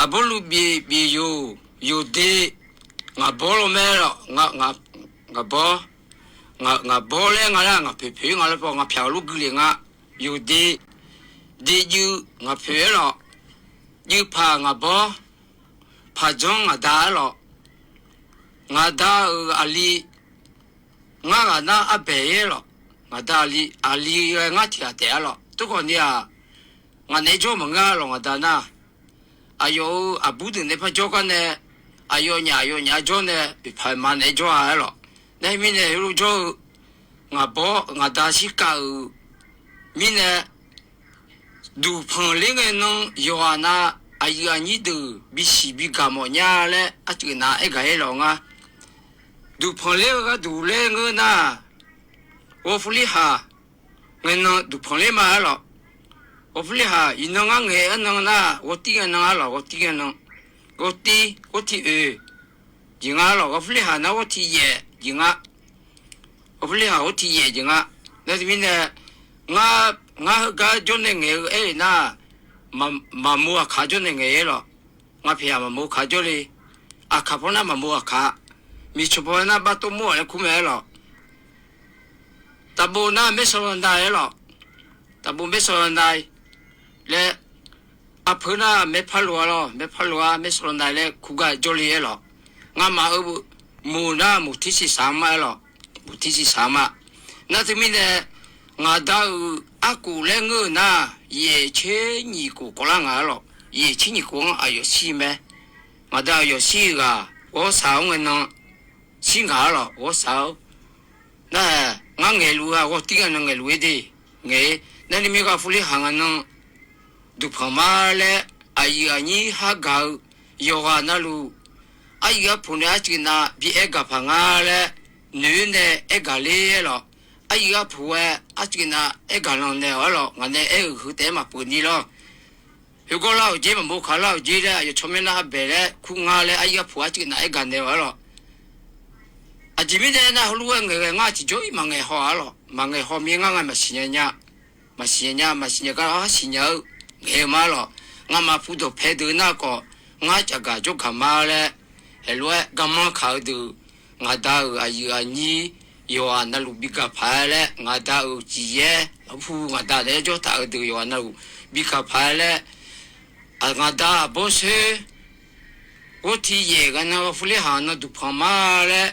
Aqbawr luf bif bif yoq, yoq de, ngaq bawr lawr mae lawq. Ngaq bawr, ngaq bawr laer nga laer ngaq poeq poeq nga laer paw ngaq pyaq-eu lor gui le nga. Yoq de, de juiv ngaq poeq aer lawq. Juiv paq ngaq bawr, paq janr ngaq da aer lawq. Ngaq da-euq aqli, ngar ghaq nar arbaeq aer lawq. Ngaq da aqli, aqli ghae ngar tiq ghaq taef-ar lawq. Tov khawf ni-aq, ngaq naeq-aer jawr maqngeur-a lawq ngaq da nar. Aqyawf-euq aqbur deuq nae par jawr gar nae, aqyawf nyaf aqyawf nyaf-aer jawr nae, oeqpaq ma naeq-aer jawr-a aer lawq. Nar mirnae heulof jawr-eu, ngaq bawr ngaq da shirkav-euq mirnae, duqpanq ler ngae nan yawqghaq nav aqyuif aqnyir deuq bisiq bigaq mawf nya laer arcuif nav aergaq-ir lawq ngar. Duqpanq ler-eu gharduq laer ngeur nar, ghawrfurlirhaq ngae nan duqpanq ler ma aer lawq. Ghawrfurlirhaq iqnan ngar ngaeq-aer nan nar ghawrtir ngae nan-ar lawq, ghawrtir ngae nan. Ghawrtir, ghawrtir oeq jeq nga lawq, ghawrfurlirhaq nar ghawrtir yaef jeq nga. Ghawrfurlirhaq ghawrtir yaef jeq nga. Nar teumirnae, ngar heugar jawrnae ngaeq-eu aer-euq nar, maqmov aqkaq jawrnae ngaeq-aer lawq. Ngaq pyaq maqmov aqkaq jawrle. Aqkaq paw nar maqmov aqkaq, miqcoq paw nar bar tov mor-aq laer kur mae aer lawq. Taqbov nar maer sawlaw nav aer lawq. Taqbov maer sawlaw nav laer, arpeu nar maer parloq-ar lawq, maer parloq-ar maer sawlaw nav laer kur gar jawrle aer lawq. Ngamaf-euq muq nar muq tir siqsaq-anr ma aer lawq. Muq tir siqsaq-anr ma. Nar teumirnae, ngaq da-euq arkhof laer ngeur-euq nar, yaeq tser nyiq khof kawvlar ngaq-ar lawq. Yaeq tser nyiq khof-anr aqyawf shir mae. Ngaq da-euq yawf shir-eu ghaq ghawrsaq-awr ngae nan shir ngaq-ar lawq, ghawrsaq-awr. Nar-aq ngar ngaeqluf-eu ghaq ghawrtir ngae nan ngaeqluf-ir de. Ngaeq-ir nar ni mir ghawrfurlirhaq ngae nan duqpanq ma laer aqyuif aqnyir har gaq-eu yawqghaq navluf, aryuif arpoq nae arcuiv nav bi aer gaq paq nga laer noeq-ir nae aer gaq ler-aer lawq. Aryuif arpoq-aer arcuiv nav aer gaq lanq naeq-awq-ar lawq. Ngaq nae aer-euq heu taef-aer maqpeuq ni lawr. Khoergawr lar-euq jer maqmov kaq lar-euq jer laer aqyawf tsawrmyanr nar arbaeq laer kur nga laer aryuif arpoq arcuiv nav aer gaq naeq-awq-ar lawq. Aqjeq mirnae aernar heulof-aer ngaeqghae ngar tiqjawr-ir maqngaeq haw-aq-ar lawq. Maqngaeq haw mir ngar nga maqsiq nya nya. Maqsiq nya nya, maqsiq nya gar-awr arsiq nya-eu ngaeq-eu ma lawq. Ngamaf pudawq pae deuq nar khawf, ngar caf gaq jawr gaq ma laer, aerlof-aer garmanr kaq-eu deuq, ngaq da-euq aqyuif aqnyir yawqghaq navluf bi gaq paq-aer laer, ngaq da-euq uqcif yaer pu ngaq da naeq-aer jawr taq-eu deuq yawqghaq navluf bi gaq paq-aer laer, ngaq da aqbawr soer ghawr tiq yaeq ghae nan ghawrfurlirhaq nan duqpanq ma laer,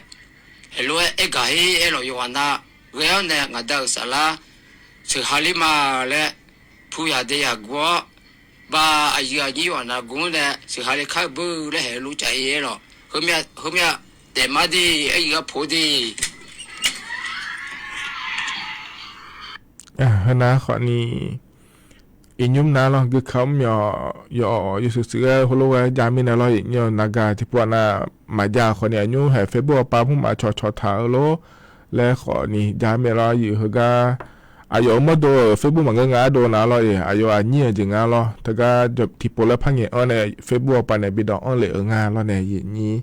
aerlof-aer aer gaq her aer lawq. Yawqghaq nav ghae-awr nae ngaq da-euq saflar sheuq ha ler ma laer, pu yaq dae yaq guv-awr, ba aqyuif aqnyir yawqghaq nav guv-anr nae sheuq ha ler kar-eu beur laer haeq-eu lof caf-ir aer lawq. Heumyav taef mar de, aryuif arpoq de. Heunav khawfni, iqnymr nav lawr, geuka mr myawq yawq yawshuif shuif ghae heulof ghae jav mirnae lawr, iqnymr navgaq tiqpov-a nav maqjav khawfni aqnymr haeq Facebook awqpav mr maqcawq cawq taq-eu lor laer khawfni jav mirnae lawr, yif heugar aqyawf-euq mawrdo-euq Facebook maqngeur nga ardov nav lawr-iq, aqyawf aqnyir-euq jeq nga lawr, teugar tiqpov laer par ngaeq-anr nae Facebook awqpav nae bi dawq anr lef-euq nga lawr nae yif nyir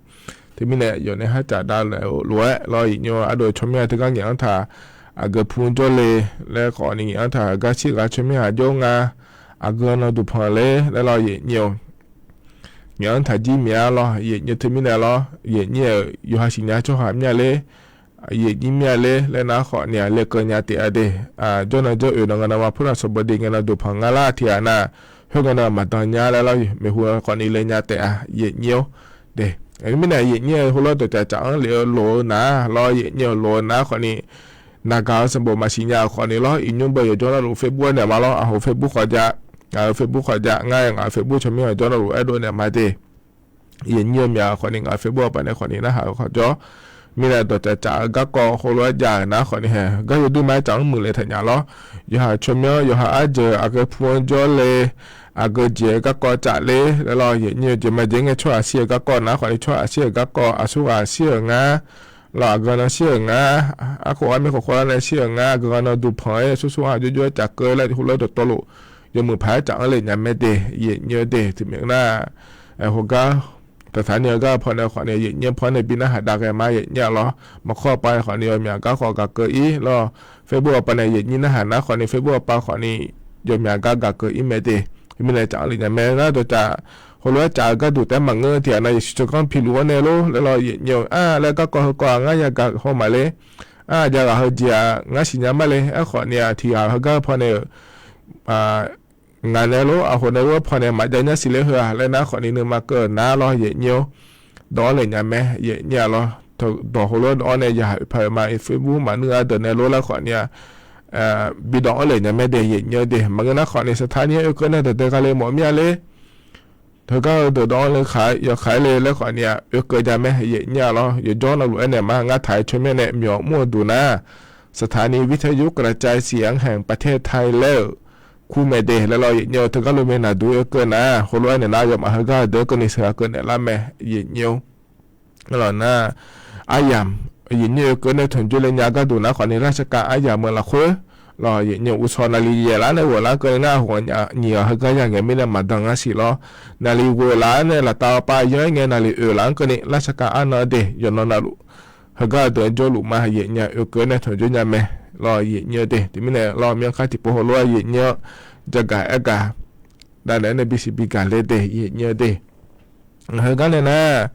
Teumirnae yawf nae harcaf davlaef-eu lof-aer lawr, yaeqnymr ardov tsawrmyanr teugar ngaeq-anr taq, aqgeu pu jawrle laer khawfni ngaeq-anr taq, gar shir ghaq tsawrmyanr aq jawr nga, aqgeu nan duqpanq ler laer lawr, yaeqnymr-eu ngaeq-anr taq jir miq-a lawr, yaeqnymr teumirnae lawr, yaeqnymr-euq yawqha siqnya tsawrhaq mir-a ler, yaeqnymr mir-a ler laer nar khawfni-aq lekeuv nya taef-a de. Jawrnan jawr oeq nan ngae nan ma purlaq sawqbawq de ngae nan duqpanq nga lar tiq ghaq nar, khoerngae nan maqdan nya laer lawr, maeqhu khawfni le nya taef-a, yaeqnymr-or de. Mirnae yaeqnymr-eu heulof-aer dawqcaf caf-anr lef-eu loq-eu nar lawr, yaeqnymr-eu loq-eu nar khawfni, naqgaq-eu sanqbof maqsiq nya-euq khawfni lawr, iqnymr bae yawqjawr narluf Facebook-aer naeq ma lawr, aqhaq Facebook khawf ja, ngaq-euq Facebook khawf ja, ngar-aer ngaq-euq Facebook tsawrmyanr yawqjawr narluf aerdov naeq ma de. Yaeqnymr-eu myaq khawfni ngaq-euq Facebook-a paq nae khawfni narhaq-eu khawf jawr. Mirnae dawqcaf caf-eu garkawv heulof-aer jav-euq nar khawfni hae, gar yawdui ma-aer caf-anr muiqle taq nya lawr. Yawqha tsawrmyanr, yawqha arjeuq aqgeu pu-anr jawrle, aqgeu jeq-eu garkawv caf ler laer lawr, yaeqnymr-eu jeq ma jeq ngae tsawrhaq shir-eu garkawv nar khawfni tsawrhaq shir-euq garkawv, aqsurghaq shir-euq ngar, lawr aqgeu nan shir-euq ngar, arkhof armir khawf khawf lar nae shir-euq ngar, aqgeu nan duqpanq-aer sursur-anr aqjox jox-aer caf keuv laer heulof-aer dawqtawvluf yawmuiq paq-aer caf-anr le nya mae de, yaeqnymr-eu de. Teumirnae nar, heugar taqtaq ni-eu gar-eu pawnae khawfni yaeqnymr paw nae bi narhaq dav ghae ma, yaeqnymr-a lawr. Maqkawr-eu pav khawfni yawmyaq gar khawf gaq keuv-ir lawr, Facebook-a paq nae yaeqnymr narhaq nar khawfni Facebook-a pav khawfni yawmyaq gar gaq keuv-ir mae de. Mirnae caf-anr le nya mae nar dawqcaf heulof-aer caf-eu gharduq taef-aer maqngeur tiq ghaq nar, yawshuif tsawrganr piluf-anr nae lor laer lawr, yaeqnymr-eu ar laer garkawv heukawv-aq ngar yagaq haw maqler, ar jav ghaq heujeq-aq ngar siqnya ma le. Aerkhawfni-aq tiq ghaq heugar-eu pawnae-euq ngaq nae lor, aqhaq nae lor-aer pawnae maqjav nyar siqler heu-aq laer nar khawfni nuima keuv-eu nar lawr, yaeqnymr-or, dawq-anr le nya mae, yaeqnymr-a lawr. Dawq heulof-aer dawq-anr nae yaq paq-euq ma, Facebook maqnuir-a deuq nae lor laer khawfni-aq, bidawq-anr le nya mae de, yaeqnymr-eu de. Maqngeur nar khawfni saqtaq ni-anr oekeuv nae dawqdae gha le mawf mir-a ler. Heugar-eu deuq dawq-anr le khaq yawkaq-aer le laer khawfni-aq oekeuv ja mae, yaeqnymr-a lawr. Yawqjawr navluf aernaeq ma, ngar taq-aer tsawrmyanr nae myawq mr-eu duq nar, สถานีวิทยุกระจายเสียงแห่งประเทศไทย laer-euq kur mae de laer lawr, yaeqnymr-eu teugar lov mae naqduq oekeuv nar, heulof-aer naeq nar yawmaf heugar-eu deuq keuvni sheuqghae keuv naeq lar mae, yaeqnymr-or. Lawq nar, aryamq, yaeqnymr oekeuv nae tanqjoer le nya gharduq nar khawfni ราชการ aryamq-eu lafkhoer, lawq yaeqnymr uqshawq naqli yaeq lar nae ghoeq lar-anr keuvni ngar aqghawq nyiq ghaq heugar ya ngae mirnae maqdan ngar siq lawr. Naqli ghoeq lar nae laftav-awr pav yanr-aer ngae naqli oeq lar-anr keuvni ราชการ arnan de yawqnan navluf heugar-eu deuq-anr jawrluf ma, yaeqnymr oekeuv nae tanqjoer nya mae, lawq yaeqnymr-eu de. Teumirnae lawq myanrkar tiqpov heulof-aer yaeqnymr-anr jagaq aergaq davnaeq-aer nae bisiq bigaq le de, yaeqnymr-eu de. Heugar nae nar,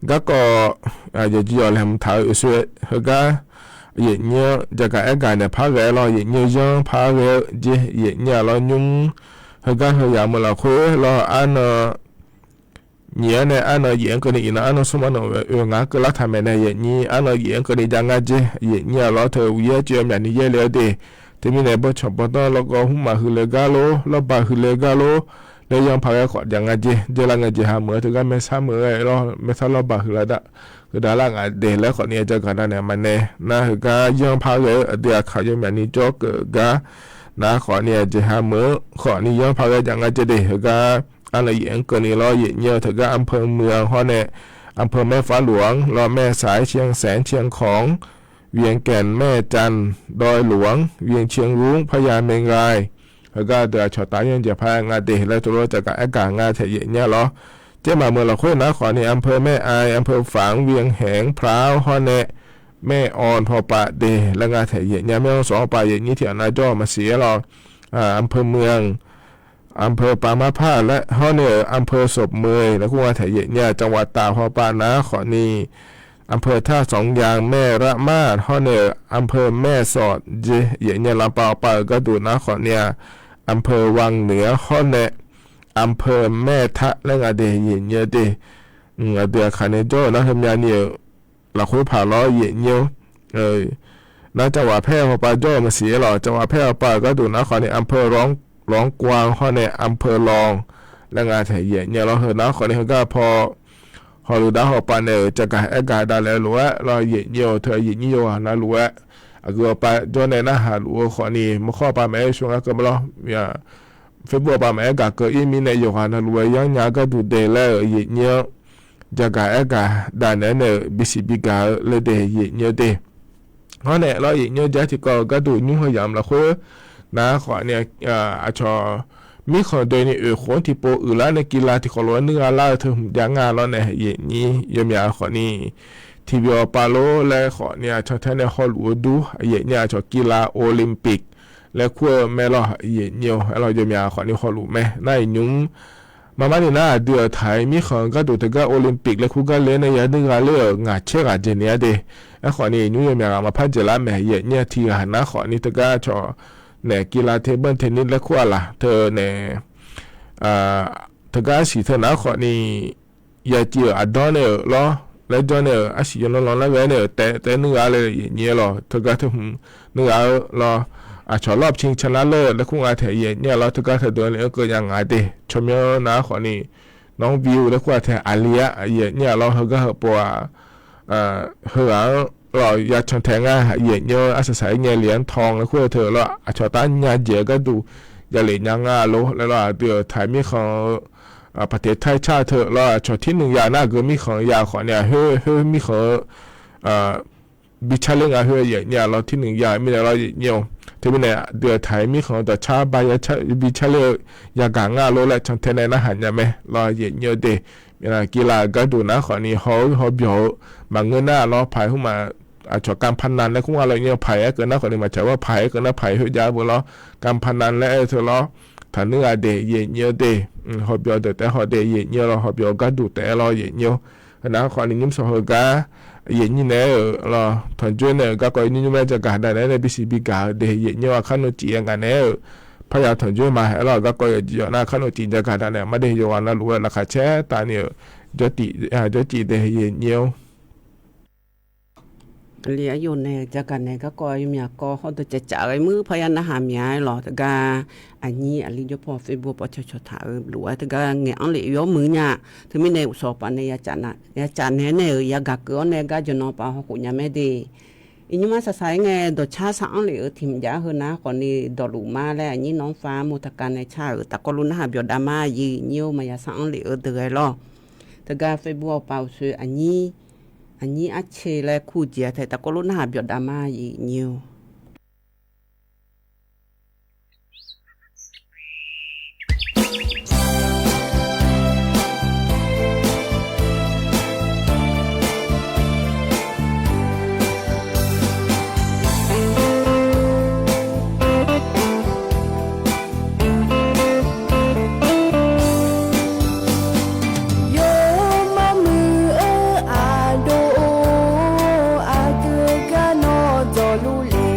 garkawv yawqjeq yawq laeqhmq taq-eu oeqsoe heugar, yaeqnymr-anr jagaq aergaq naeq par ghae-aer lawr, yaeqnymr-eu yanr par ghae-eu jeq, yaeqnymr-a lawr nymr, heugar heu yamq-eu lafkhoer lawr arnan nyiq-anr nae arnan yaeq-anr keuvni iqnan arnan smr arnan oeq ngaq-anr keuvlar taq maeqnaeq, yaeqnymr arnan yaeq-anr keuvni jav ngar jeq, yaeqnymr-a lawr teu uqyaer coer-eu myaqni yaerle-awr de. Teumirnae bawrtsanq bawrdanr lawrgawv hmr maqhuiq le gar lor, lawrbaq huiq le gar lor, laer yanr par ghae khawf jav ngar jeq, jaelar ngae jeq hameuq-eu teugar maersar meuq-aer lawr, maersar lawrbaq huiq lar da, huiqdav lar ngaq de laer khawfni jagaq davnaeq maqnaeq nar, heugar yanr par ghae-eu aqdui aqkaq yawmyaq ni jawr keuv gar nar khawfni jeq hameuq-eu khawfni yanr par ghae jav ngar jeq de. Heugar arnan yaeq-anr keuvni lawr, yaeqnymr-eu teugar อำเภอเมือง hawr nae อำเภอแม่ฟ้าหลวง lawr แม่สาย เชียงแสน เชียงของ เวียงแก่น แม่จันทน์ ดอยหลวง เวียงเชียงรุ้ง พญาแมงราย heugar deuq aqcawq taf yanr jeq par-aer nga de laer teulof jagaq aergaq nga taeq yaeqnymr-a lawr. Tser maqmeuq lafkhoer nar khawfni อำเภอแม่อาย อำเภอฝาง เวียงแหงพร้าว hawr nae แม่ออน hawpav de laer nga taeq yaeqnymr-a. แม่ฮ่องสอน hawpav yaeqnymr tiq ghaq nar jawr-eu maqsiq-aer lawr, อำเภอเมือง อำเภอปางมะผ้า laer hawr nae-euq อำเภอศพเมย laer kur nga taeq yaeqnymr-a. จังหวัดตาก hawpav nar khawfni อำเภอท่าสองยาง แม่ระมาด hawr nae-euq อำเภอแม่สอด jeq yaeqnymr-a. Lanpav hawpav-euq gharduq nar khawfni-aq อำเภอวังเหนือ hawr nae อำเภอแม่ทะ laer nga de yaeqnymr-eu de. Aqdui aqkaq nae jawr-euq nar heumya ni-euq lafkhoer paq lawr yaeqnymr-or. Nar จังหวัดแพร่ hawpav jawr-euq maqsiq-aer lawr, จังหวัดแพร่ hawpav-euq gharduq nar khawfni อำเภอร้อง ร้องกวาง hawr nae อำเภอลอง laer nga taeq yaeqnymr-a lawr. Heu nar khawfni heugar paw hawluf dar hawpav nae-euq jagaq aergaq davlaef-eu lof-aer lawr yaeqnymr-eu teu yaeqnymr yawqghaq navluf-aer aqgeu hawpav jawr nae narhaq luf-eu khawfni maqkhawr hawpav maqaer shawr ngar keuv ma lawr. Facebook hawpav maqaer gaq keuv-ir mirnae yawqghaq navluf-aer yanrnya gharduq de laer-euq yaeqnymr-anr jagaq aergaq davnaeq-aer nae-euq bisiq bigaq-eu le de yaeqnymr-eu de. Hawr nae lawr yaeqnymr-eu jar tiqkawv-euq gharduq nymr heu yamq lafkhoer nar khawfni aqcawq mirkhanq doeni oeq khof-anr tiqpov uiqlar nae กีฬา tiqkhawf lof-aer nuir gha lar-eu teu hmq jav nga lawr nae, yaeqnyir yawmyaq khawfni tiqbyan pavlor laer khawfni aqcawq tae nae hawluf-eu dur, yaeqnyir aqcawq กีฬา Olympic laer kur-eu mae lawr, yaeqnyir-awr aerlawr yawmyaq khawfni hawluf mae nar iqnymr. Marmarni nar aqdui-euq taq-aer mirkhanq-eu gharduq teugar Olympic laer kur gar le nae yanuir gha ler-euq ngaq caer ghaq jeq ni-a de. Aerkhawfni iqnymr yawmyaq ghaq maqpar dzaeqlar mae, yaeqnyir-a tiq ghaq nar khawfni teugar aqcawq naeq กีฬา table tennis laer kur-a laq teu nae teugar arsiq teu nar khawfni ya civ-euq aqdanr nae-euq lawr laer janr nae-euq arsiq yawlanr lanr lar ghae nae-euq taef taef nuir gha le yaeqnyir lawr teugar teu hmq nuir gha-eu lawr. Aqcawq lawr pcin canar ler-eu laer kur nga taeq yaeqnyir-a lawr teugar teu deuq-anr le-anr keuv nya ngaq de. Tsawrmyanr nar khawfni nawr-anr bi-eu laer kur-a taeq aqli-a yaeqnyir-a lawr heugar heu pov-aq heughaq-anr lawr ya can tae ngar yaeqnyir-anr arsaq saq-aer nyae le-anr taw-anr laer kur-eu teu lawr aqcawq tar nya jeq-eu gharduq ya lef nya nga lor laer lawr aqdui-euq taq-aer mirkhanq-eu paqteq taer car teu lawr aqcawq tirnui ya nar aqgeu mirkhanq ya khawfni aqkhoer khoer mirkhanq-eu bi car ler nga khoer yaeqnyir-a lawr tirnui ya-eu mirnae lawr yaeqnyir-awr teumirnae aqdui-euq taq-aer mirkhanq-eu dawqcar ba ya bi car ler-eu yagaq nga lor laer can tae nae narhaq nya mae lawr yaeqnyir-eu de. Mirnae กีฬา gharduq nar khawfni haw-eu haw byawq-eu maqngeur nar lawr paq-aer hmq ma aqcawq การพนัน laer kur nga lawr yaeqnyir-awr paq-aer keuv nar khawfni maqtsaq-aer paq-aer keuv nar paq-aer khoer jav-eu beu lawr การพนัน laer aer-eu teu lawr taqnuir gha de yaeqnyir-eu de. Haw byawq deuq taef-aer haw de yaeqnyir-eu lawr haw byawq-eu gharduq taef-aer lawr yaeqnyir-awr. Heunar khawfni nymr shawq heugar yaeqnyir naeq-aer-euq lawr tanqjoer nae-euq garkawv nymr nymr-aer jagaq daq naeq-aer nae bisiq bigaq-eu de yaeqnyir-awr aqkar nawr cif-aer ngaq naeq-aer-euq parya tanqjoer ma aer lawr garkawv yawqjeq yawq nar aqkar nawr cif jagaq daq naeq-a mar de yawqghaq navluf-aer laqkhaq caer taf ni-euq jawrtif jawrcif de yaeqnyir-awr. Aqli aqyawf nae jagaq naeq garkawv yawmyaq kawv hawrdeuq cafcaf ghae muir parya narhaq mya-aer lawr teugar aqnyir aqli jawr paw Facebook paw cawqcawq taq-eu lof-aer teugar ngaeq-anr lef yawr muiq nya. Teumirnae uqshawq paf nae yacaf naeq-aer nae-euq yagaq keuv-awr nae gar jawqnan pav hawkhof nya mae de. Iqnymr ma saqsaq-aer ngae dawqcar sar-anr lef-eu tiq hmq jav-aer heunar khawfni dawqluf ma laer aqnyir nawr-anr far mur taqkav nae car-euq taqkawv luf narhaq byawq dav ma yaeqnyir-awr maqya sar-anr lef-eu deuq ghae lawr. Teugar Facebook paw uqshoe aqnyir aqnyir arce laer kur jeq-a tae taqkawv luf narhaq byawq dav ma yaeqnyir-awr. Yawmar muiq-eu aqdov-or, aqgeu gar nawr dawqluf le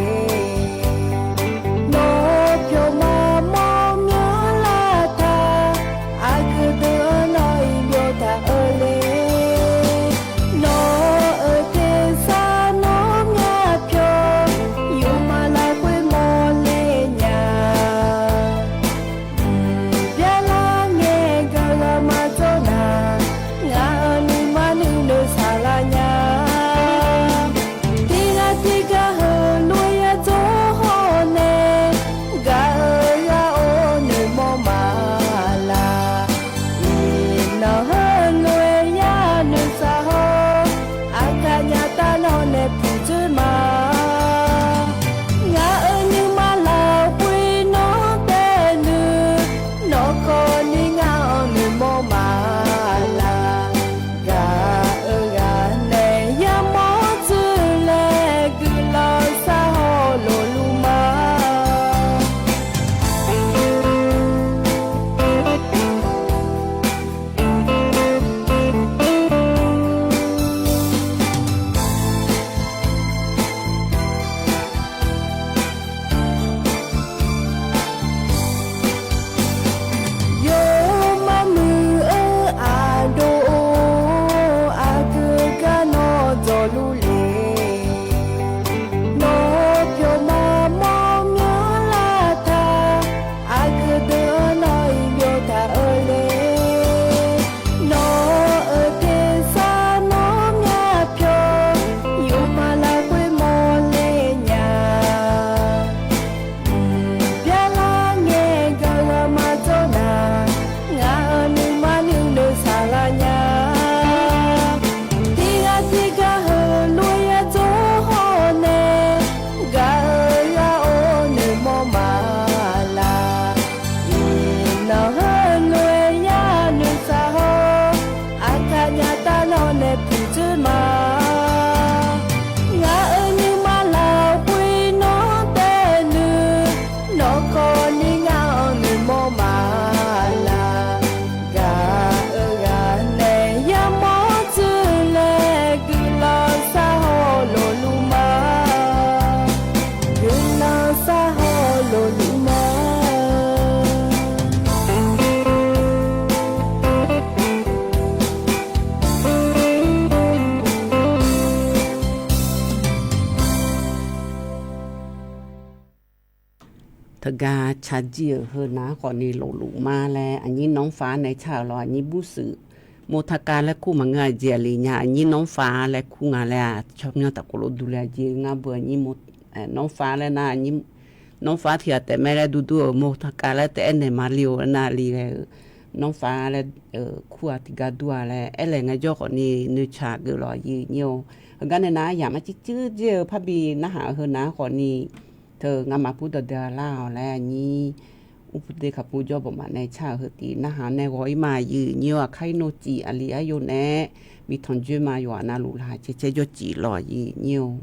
Heugar tsaqjir-euq heu nav-anr khawfni lofluf ma laer aqnyir nanrfar nae car-euq lawr, aqnyir bursuif โมทาการ laer kur maqngeur-aq jeq aqli nya, aqnyir nanrfar laer kur nga laer-aq tsawrmyanr tafkhof lof durle-a jeq ngar beu aqnyir nanrfar laer nar, nanrfar tiq ghaq taef mae laer durdur-euq โมทาการ laer taef-aer naeq maqli-or nar li ghae-eu nanrfar laer kur-aq tiqgar dur-a laer aerlaeq ngaejawr khawfni noeqtsaq geuf lawq aqyuif nyir-or. Heugar nae nar aryamq arcir cuir dzer-eu parbi narhaq-eu heu nav-anr khawfni teu ngamaf pur dawqdeuq-a lar-awq laer aqnyir Urpur de kaqpur jawr bawq maf nae car-euq heu tiq narhaq nae ghawq-ir ma aqyuif nyir-or. Aqkar-ir nor cif aqli aryo nae-aer bi tanqjoer ma yawqghaq navluf laqkhaq caer caer jawr cif lawq aqyuif nyir-or.